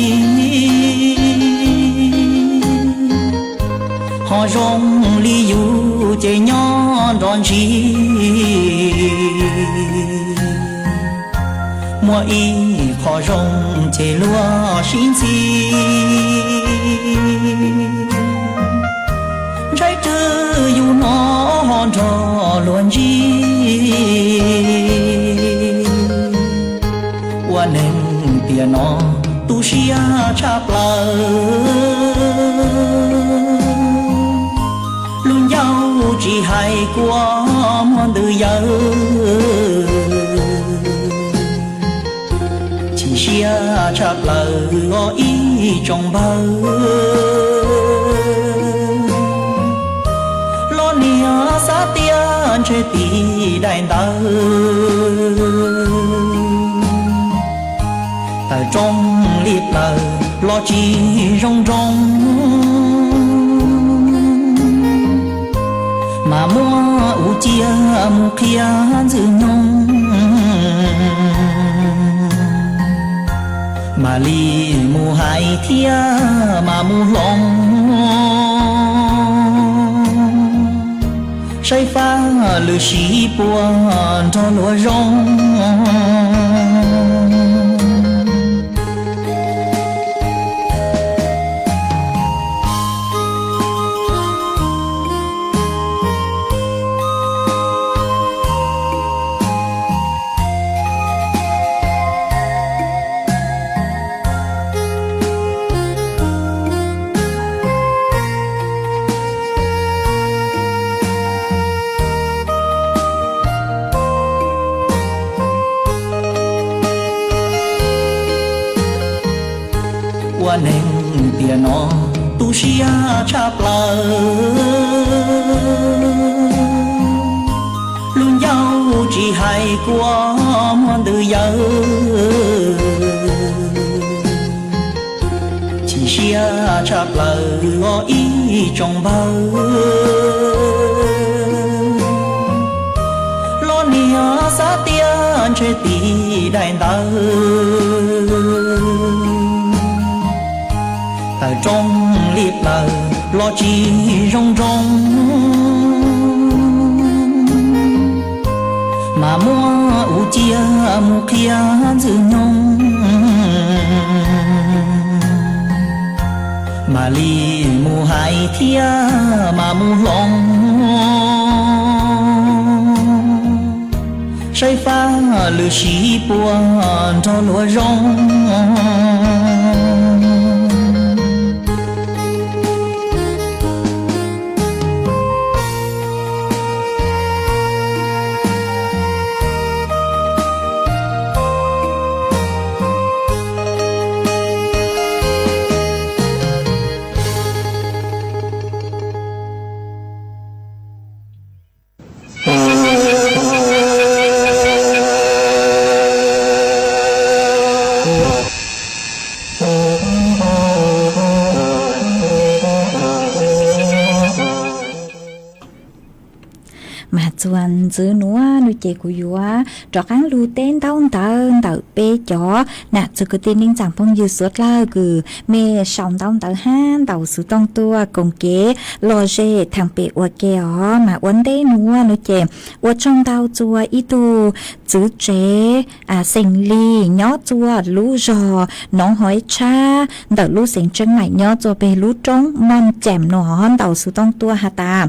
ho zoo li yus ces nyob nrov ntsig. Muaj ib qho zoo ces luag sib ntxhi, ntshai tsam yus no ho nrog luag ntsib. Ua neeg tiam no tu siab tshaj plaws, lub ncauj tsis hais kua muag ntws yawm. Chim siab tshaj plaws os ib tsoom npawg, los niag xav tias ntshe tiv daim ntawv, tawm rooj li plaws los tsis zoo nroos, mas muab ua ciaj mus qhia ntxwg nyoog, mam li mus hais thiab mam mus hloov, saib fab lwm sib puas nrog luag zoo. Ua neeg tiam no tu siab tshaj plaws, lub ncauj tsis hais kua muag ntws yawm. Chim siab tshaj plaws os ib tsoom npawg, los niag xav tias ntshe tiv daim ntawv, tawm rooj li plaws los tsis zoo nroos, mas muab ua ciaj mus qhia ntxwg nyoog, mam li mus hais thiab mam mus hloov, saib fab lwm sib puas nrog luag zoo. txwv nuav nua ces kuv yuav rov qaab lug teb ntaub ntawv ntawm peb cov nam txwv kwv tij neej tsaa phooj ywg suav dlawg kws mej sau ntaub ntawv hab ntaus xuv tooj tuaj koom kev lom zem thaam pem ua ke os. Mas ua ntej nuav nua ces ua tsaug ntau txua ib tug txwv tsev xeem Lis nyob txua lub zog Noov Hov Ib Tshab ntawm lub xeev Tseeb Maim nyob txua peg lub roob Moj Cem nua ntaus xuv tooj tuaj has tas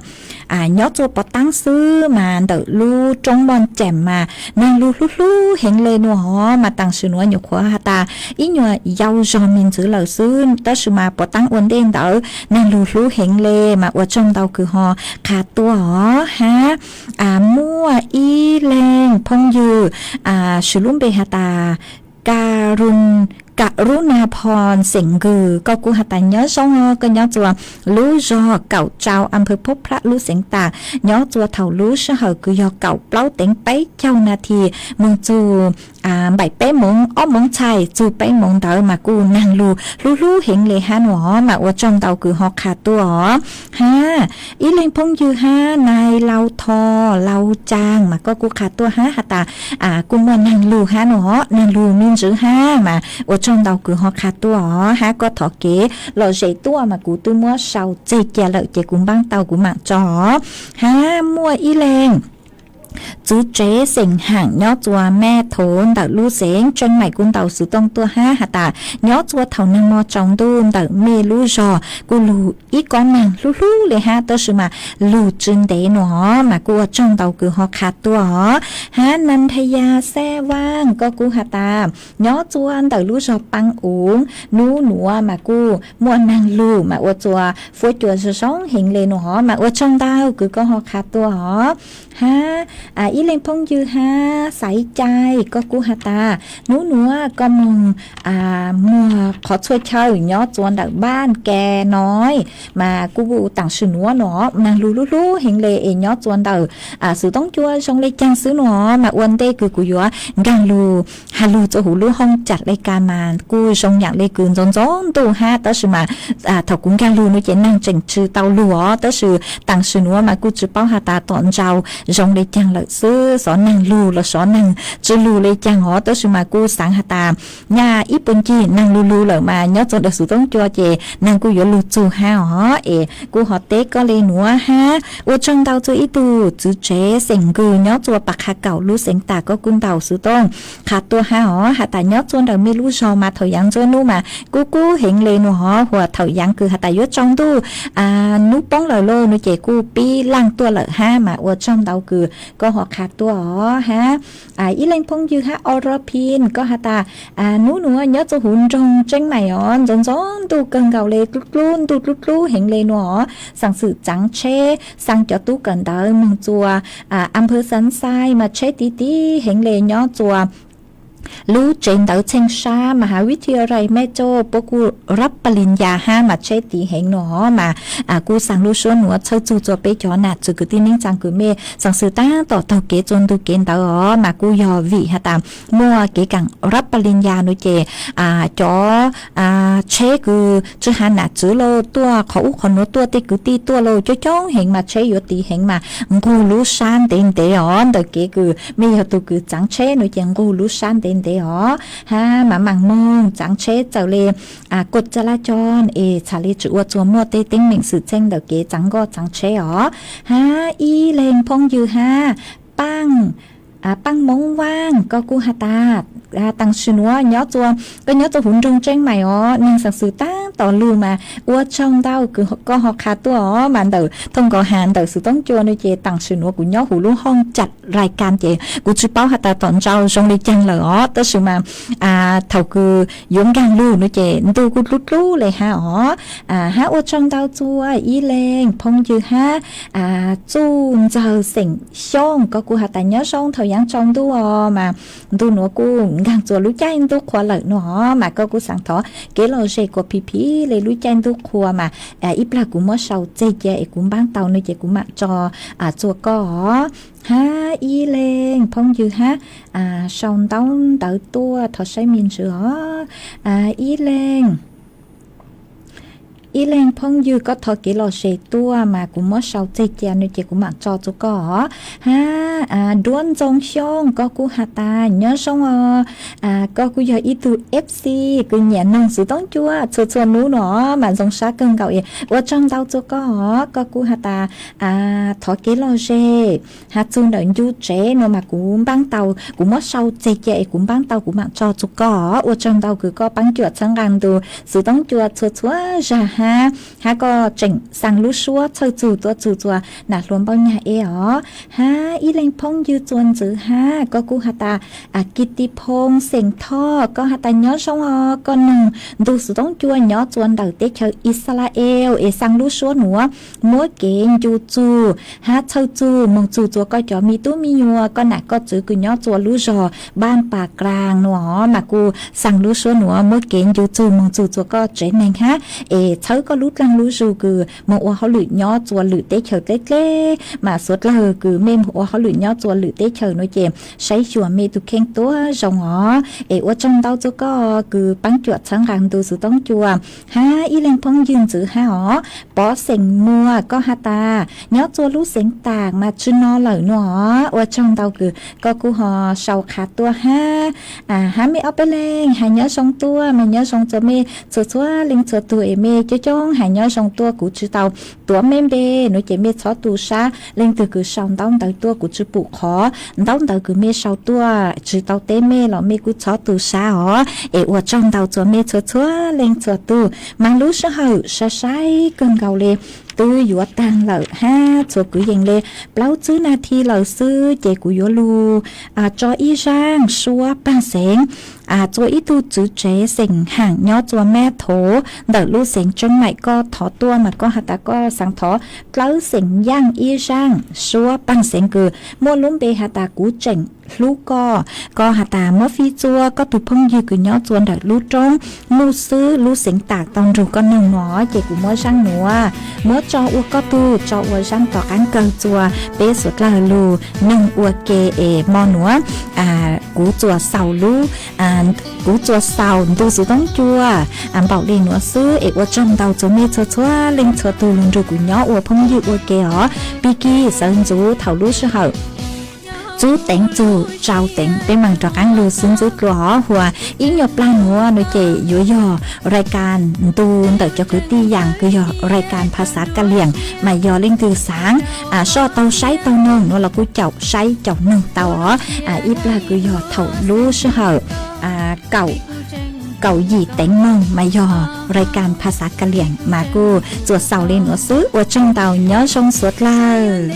nyob txua pov taab xwb mas ntawm lub roob Moj Cem mas naag lug hlub hlub heev le nua hov. Mas taam sim nuav nyuam qhuav has tas ib nyuas yau zog me ntxwv lawm xwb, tab sis mas pov taab ua ntej ntawd naag lug hlub heev le. Mas ua tsaug ntau kws ho qha tuaj os hab. Muaj ib leeg phooj ywg swv lub npe has tas Ka Rub Nas Phoo xeem Nkws, koj kuj has tas nyob zoo os, koj nyob txua lub zog Kaum Tsau, am phawv Phob Phrab, lub xeev Tas, nyob txua thaum lub sij hawm kws yog kaum plaub teev peb caug nas this moog txug npaim peb moov, ob moov txhais txug peb moov ntawd mas kuj naag lug hlub hlub heev le hab nua hov. Mas ua tsaug ntau kws ho qha tuaj os hab. Ib leeg phooj ywg hab Nais Lau Tho, Lau Caag, mas koj kuj qha tuaj hab has tas kuj muaj naag lug hab nua hov, naag lug me ntsis hab. Mas ua tsaug ntau kws ho qha tuaj os hab, koj thov kev lom zem tuaj mas kuv twb muab sau txeg cia lawm ces kuv npaab tau kuv maam tso os hab. Muaj ib leeg txwv tsev xeem Haam nyob txua Mej Thov ntawm lub xeev Tseeb Maim kuj ntaus xuv tooj tuaj hab has tas nyob txua thaum naag mo tsaus ntuj ntawm mej lub zog kuj lug ib kob naag hlub hlub le hab, tab sis mas lug tsi ntev nua hov. Mas kuj ua tsaug ntau kws ho qha tuaj os hab. Nas Thas Yas Xab Vaaj, koj kuj has tas nyob txua ntawm lub zog Paab Uv, nub nuav mas kuj muaj naag lug mas ua txua fuab cua zoo zoo heev le nua hov. Mas ua tsaug ntau kws koj ho qha tuaj os hab. Ib leeg phooj ywg hab Xaiv Cai, koj kuj has tas nub nuav koj moog muag qhov txhua chaw nyob txua ntawm Npaj Ka Noi, mas kuj taam sim nuav nua naag lug hlub hlub heev le es nyob txua ntawm xuv tooj cua zoo le caag xwb nua. Mas ua ntej kws kuv yuav nkaag lug has lug txua huv lub hoob cam le ka mas kuj zoo yaam le kws ntxoov ntxoov ntuj hab, tab sis mas thaum kuv nkaag lug nua ces naag tseem tsi tau lug os, tab sis taam sim nuav mas kuj tsi paub has tas tom ntej zoo le caag lawm xwb, xov naag lug los xov naag tsi lug le caag os, tab sis mas kuj xaav has tas nyaj ib puag ncig naag lug lug lawm mas nyob txua ntawm xuv tooj cua ces naag kuj yuav lug txug hab os. Es kuj ho teb koj le nuav hab. Ua tsaug ntau txua ib tug txwv tsev xeem Nkws nyob txua Pas Qha Kaum lub xeev Tas, koj kuj ntaus xuv tooj qha tuaj hab os has tas nyob txua ntawm mej lub zog mas thaum yaav ntsua nub mas kub kub heev le nua hov, huas thaum yaav kws has tas yuav tsaus ntuj nub poob lawm lauj nua ces kuj pib laaj tuaj lawm hab. Mas ua tsaug ntau kws koj ho qha tuaj os hab. Ib leeg phooj ywg hab Ua Rov Phin, koj has tas nub nuav nyob txua huv nroog Tseeb Maim os, ntxoov ntxoov ntuj kawg nkaus le, dlub dlub ntuj dlub dlub heev le nua os. Xaam xwm txaav tsheb, xaa cov tub kawm ntawv moog txua am phawv Xav Xais mas tsheb tiv tiv heev le, nyob txua lub tsev ntawv Txheej Sab Mahas Vij Thia Rais Mej Tsoj, puab kuj rab pa lin ya hab mas tsheb tiv heev nua hov. Mas kuj xaa lub suab nuav txhawb txug txua peb cov nam txwv kwv tij neej tsaa kws mej xaam xwm taab tom taug kev txua ntu kev ntawd os, mas kuj yog vim has tas muaj kev kaam rab pa lin ya nua ces cov tsheb kws tsi has nam txwv lauj, tuaj qhov ub qhov nuav tuaj, tej kwv tij tuaj lauj, coob coob heev mas tsheb yuav tiv heev mas nqug lub sab ntev ntev os. Ntawm kev kws mej yog tug kws txaav tsheb nua ces nqug lub sab ntev ntev os hab. Mas maam moog txaav tsheb txawm le koj ca laj coj es txhad le tsi ua txua muaj tej teeb meem xwm txheej ntawm kev txaav nkoj txaav tsheb os hab. Ib leeg phooj ywg hab Paaj Paaj Moob Vaaj, koj kuj has tas taam sim nuav nyob txua, koj nyob txua huv nroog Tseeb Maim os, neeg xaam xwm taab tom lug mas ua tsaug ntau kws koj ho qha tuaj os. Mas ntawm thooj nkaus has ntawm xuv toob cua nua ces taam sim nuav kuv nyob huv lub hoob cam lais kas ces kuv tsi paub has tas tom ntej zoo le caag lawm os, tab sis mas thaum kws yuav nkaag lug nua ces ntuj kuj dlub dlub le hab os. Hab ua tsaug ntau txua ib leeg phooj ywg hab Txuj Ntxawg xeem Xyooj, koj kuj has tas nyob zoo, thaum yaav tsaus ntuj os mas ntuj nuav kuj nkaag txua lub caij ntuj qhua lawm nua os, mas koj kuj xaav thov kev lom zem kuas phim phim le lub caij ntuj qhua mas ib plag kuv muab sau txeg cia es kuv npaab tau nua ces kuv maam tso txua koj os. Hab ib leeg phooj ywg hab sau ntaub ntawv tuaj, thov saib me ntsis os. Ib leeg Ib leeg phooj ywg koj thov kev lom zem tuaj mas kuv muab sau txeg cia no ces kuv mam tso rua koj os. Hab, a, Duab Ntxoo Xyooj koj kuj has tas nyob zoo os, a, koj kuj yog ib tug F C kws nyiam noog Xwm Toob Cua txhua txhua nub no mas zoo sab kawg nkaus es ua tsaug ntau rua koj os. Koj kuj has tas, a, thov kev lom zem, has txug ntawm ncu tsev no mas kuv npaab tau, kuv muab sau txeg cia es kuv npaab tau kuv mam tso rua koj os. Ua tsaug ntau kws koj paab cuam txhawb nqaa ntu Xwm Toob Cua txhua txhua zag hab, hab koj tseem xaa lub suab txhawj txug tuaj txug rua nam hluas Npauj Nyag es os. Hab ib leeg phooj ywg Txuas Ntxwv hab koj kuj has tas, a, Kis Tis Phoov xeem Thoj koj has tas nyob zoo os, koj noog ntu Xwm Toob Cua nyob rua ntawm teb chaws Ixalael es xaa lub suab nuav muab kev ncu txug hab txhawj txug moog txug rua koj cov me tub me nyuam, koj nam koj txwv kws nyob rua lub zog Npaj Pas Klaas nuav mas kuj xaa lub suab nuav muab kev ncu txug moog txug rua koj tsev neeg hab es txhawb koj lub dlaag lub zug kws moog ua hauj lwm nyob rua lwm teb chaws dleb dleb mas suav dlawg kws mej moog ua hauj lwm nyob rua lwm teb chaws nuav ces saib xyuas mej tug kheej tuab zoo os. Es ua tsaug ntau rua koj kws paab cuam txhawb nqaa ntu Xwm Toob Cua hab ib leeg phooj ywg Ntxwv hab os. Pov xeem Muas koj has tas nyob rua lub xeev Taam mas tsi no lawm nuav os. Ua tsaug ntau kws koj kuj ho sau qha tuaj hab, a, hab mej ob peb leeg has nyob zoo tuaj mas nyob zoo rua mej txhua txhua leej txhua tug es mej coob coob has nyob zoo tuaj kuv tsi tau tuav mej npe nuav ces mej txhob tu sab. Leej twg kws sau ntaub ntawv tuaj kuv tsi pum qhov ntaub ntawv kws mej sau tuaj tsi tau teb mej los mej kuj txhob tu sab os. Es ua tsaug ntau rua mej txhua txhua leej txhua tug mas lub sij hawm sai sai kawg nkaus le twb yuav taag lawm hab txhua kwv yees le plaub tsib nas this lawm xwb ces kuv yuav lug, a, tso ib zaaj suab paag xeev, a, rua ib tug tswv tsev xeem Haam nyob rua Mab Thov ntawm lub xeev Tseeb Maim. Koj thov tuaj mas koj has tas koj xaav thov dlawb xeem Yaaj ib zaaj suab paag xeev kws muaj lub npe has tas kuv tseem hlub koj. Koj has tas muab fij rua koj tug phooj ywg kws nyob rua ntawm lub roob Muj Xwb lub xeev Taam tau nrug koj noog no ces kuv muab zaaj nuav muab tso ua koj tug, tso ua zaaj tom qaab kawg rua peb suav dlawg lug noog ua ke es mo nuav, a, kuv txuas xaus lub, a, kuv txuas xaus ntu Xwm Toob Cua, a, npaum le nuav xwb es ua tsaug ntau rua mej txhua txhua leej txhua tug lug nrug kuv nyob ua phooj ywg ua ke os. Pig kig sawv ntxuv thaum lub sij hawm tsub teev txug tsau teev peb maam rov qaab lug xwb ntxwb dlua os. Huas ib nyuag plag nuav no ces yuav yog rai kas ntu ntawm cov kwv tij Yaas kws yog rai kas phas xav Kas Liam mas yog leej twg xaav, a, soj tau saib tau noog nuav los kuj caum saib caum noog tau os. A, ib plag kws yog thaum lub sij hawm, a, kaum, kaum yim teev moog mas yog rai kas phas xav Kas Liam mas kuj txuas xaus le nuav xwb. Ua tsaug ntau, nyob zoo suav dlawg.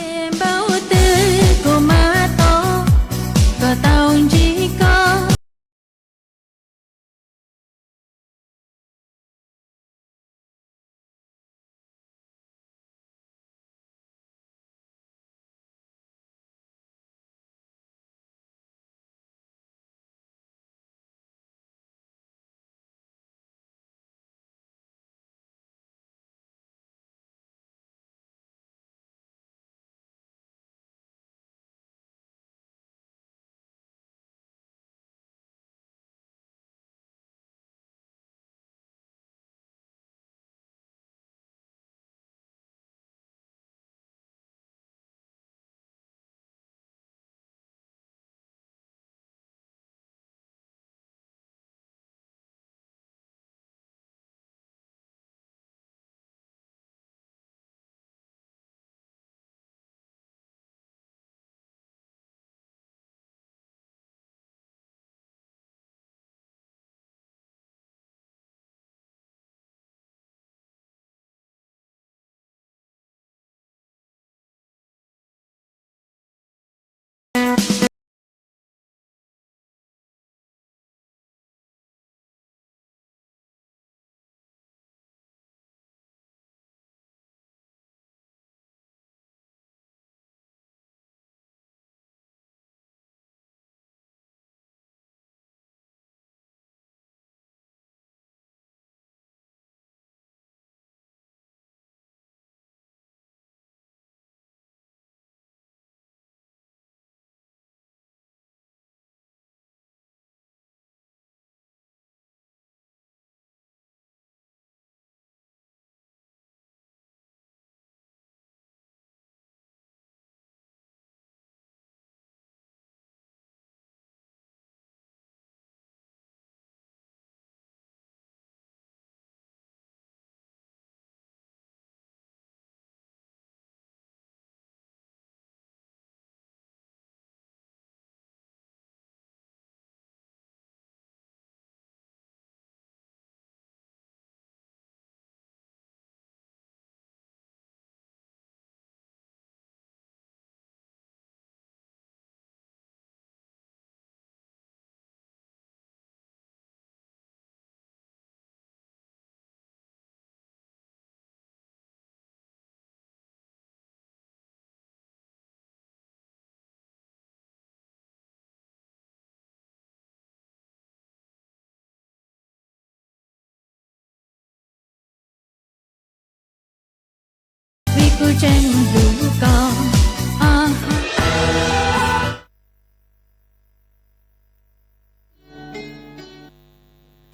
Kuv tseem hlub koj.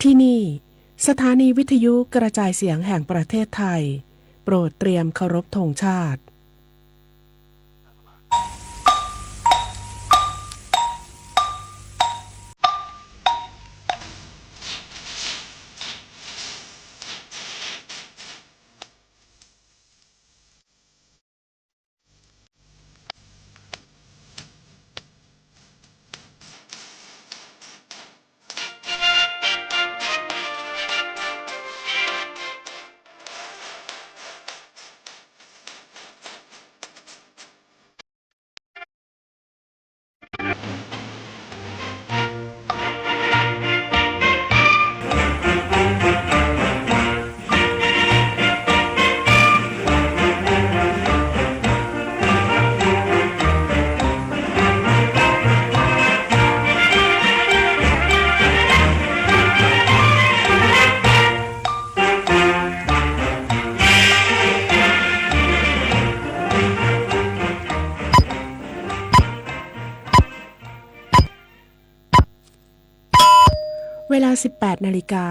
ที่นี่ สถานีวิทยุกระจายเสียงแห่งประเทศไทย โปรดเตรียมเคารพธงชาติ เวลา สิบแปดนาฬิกา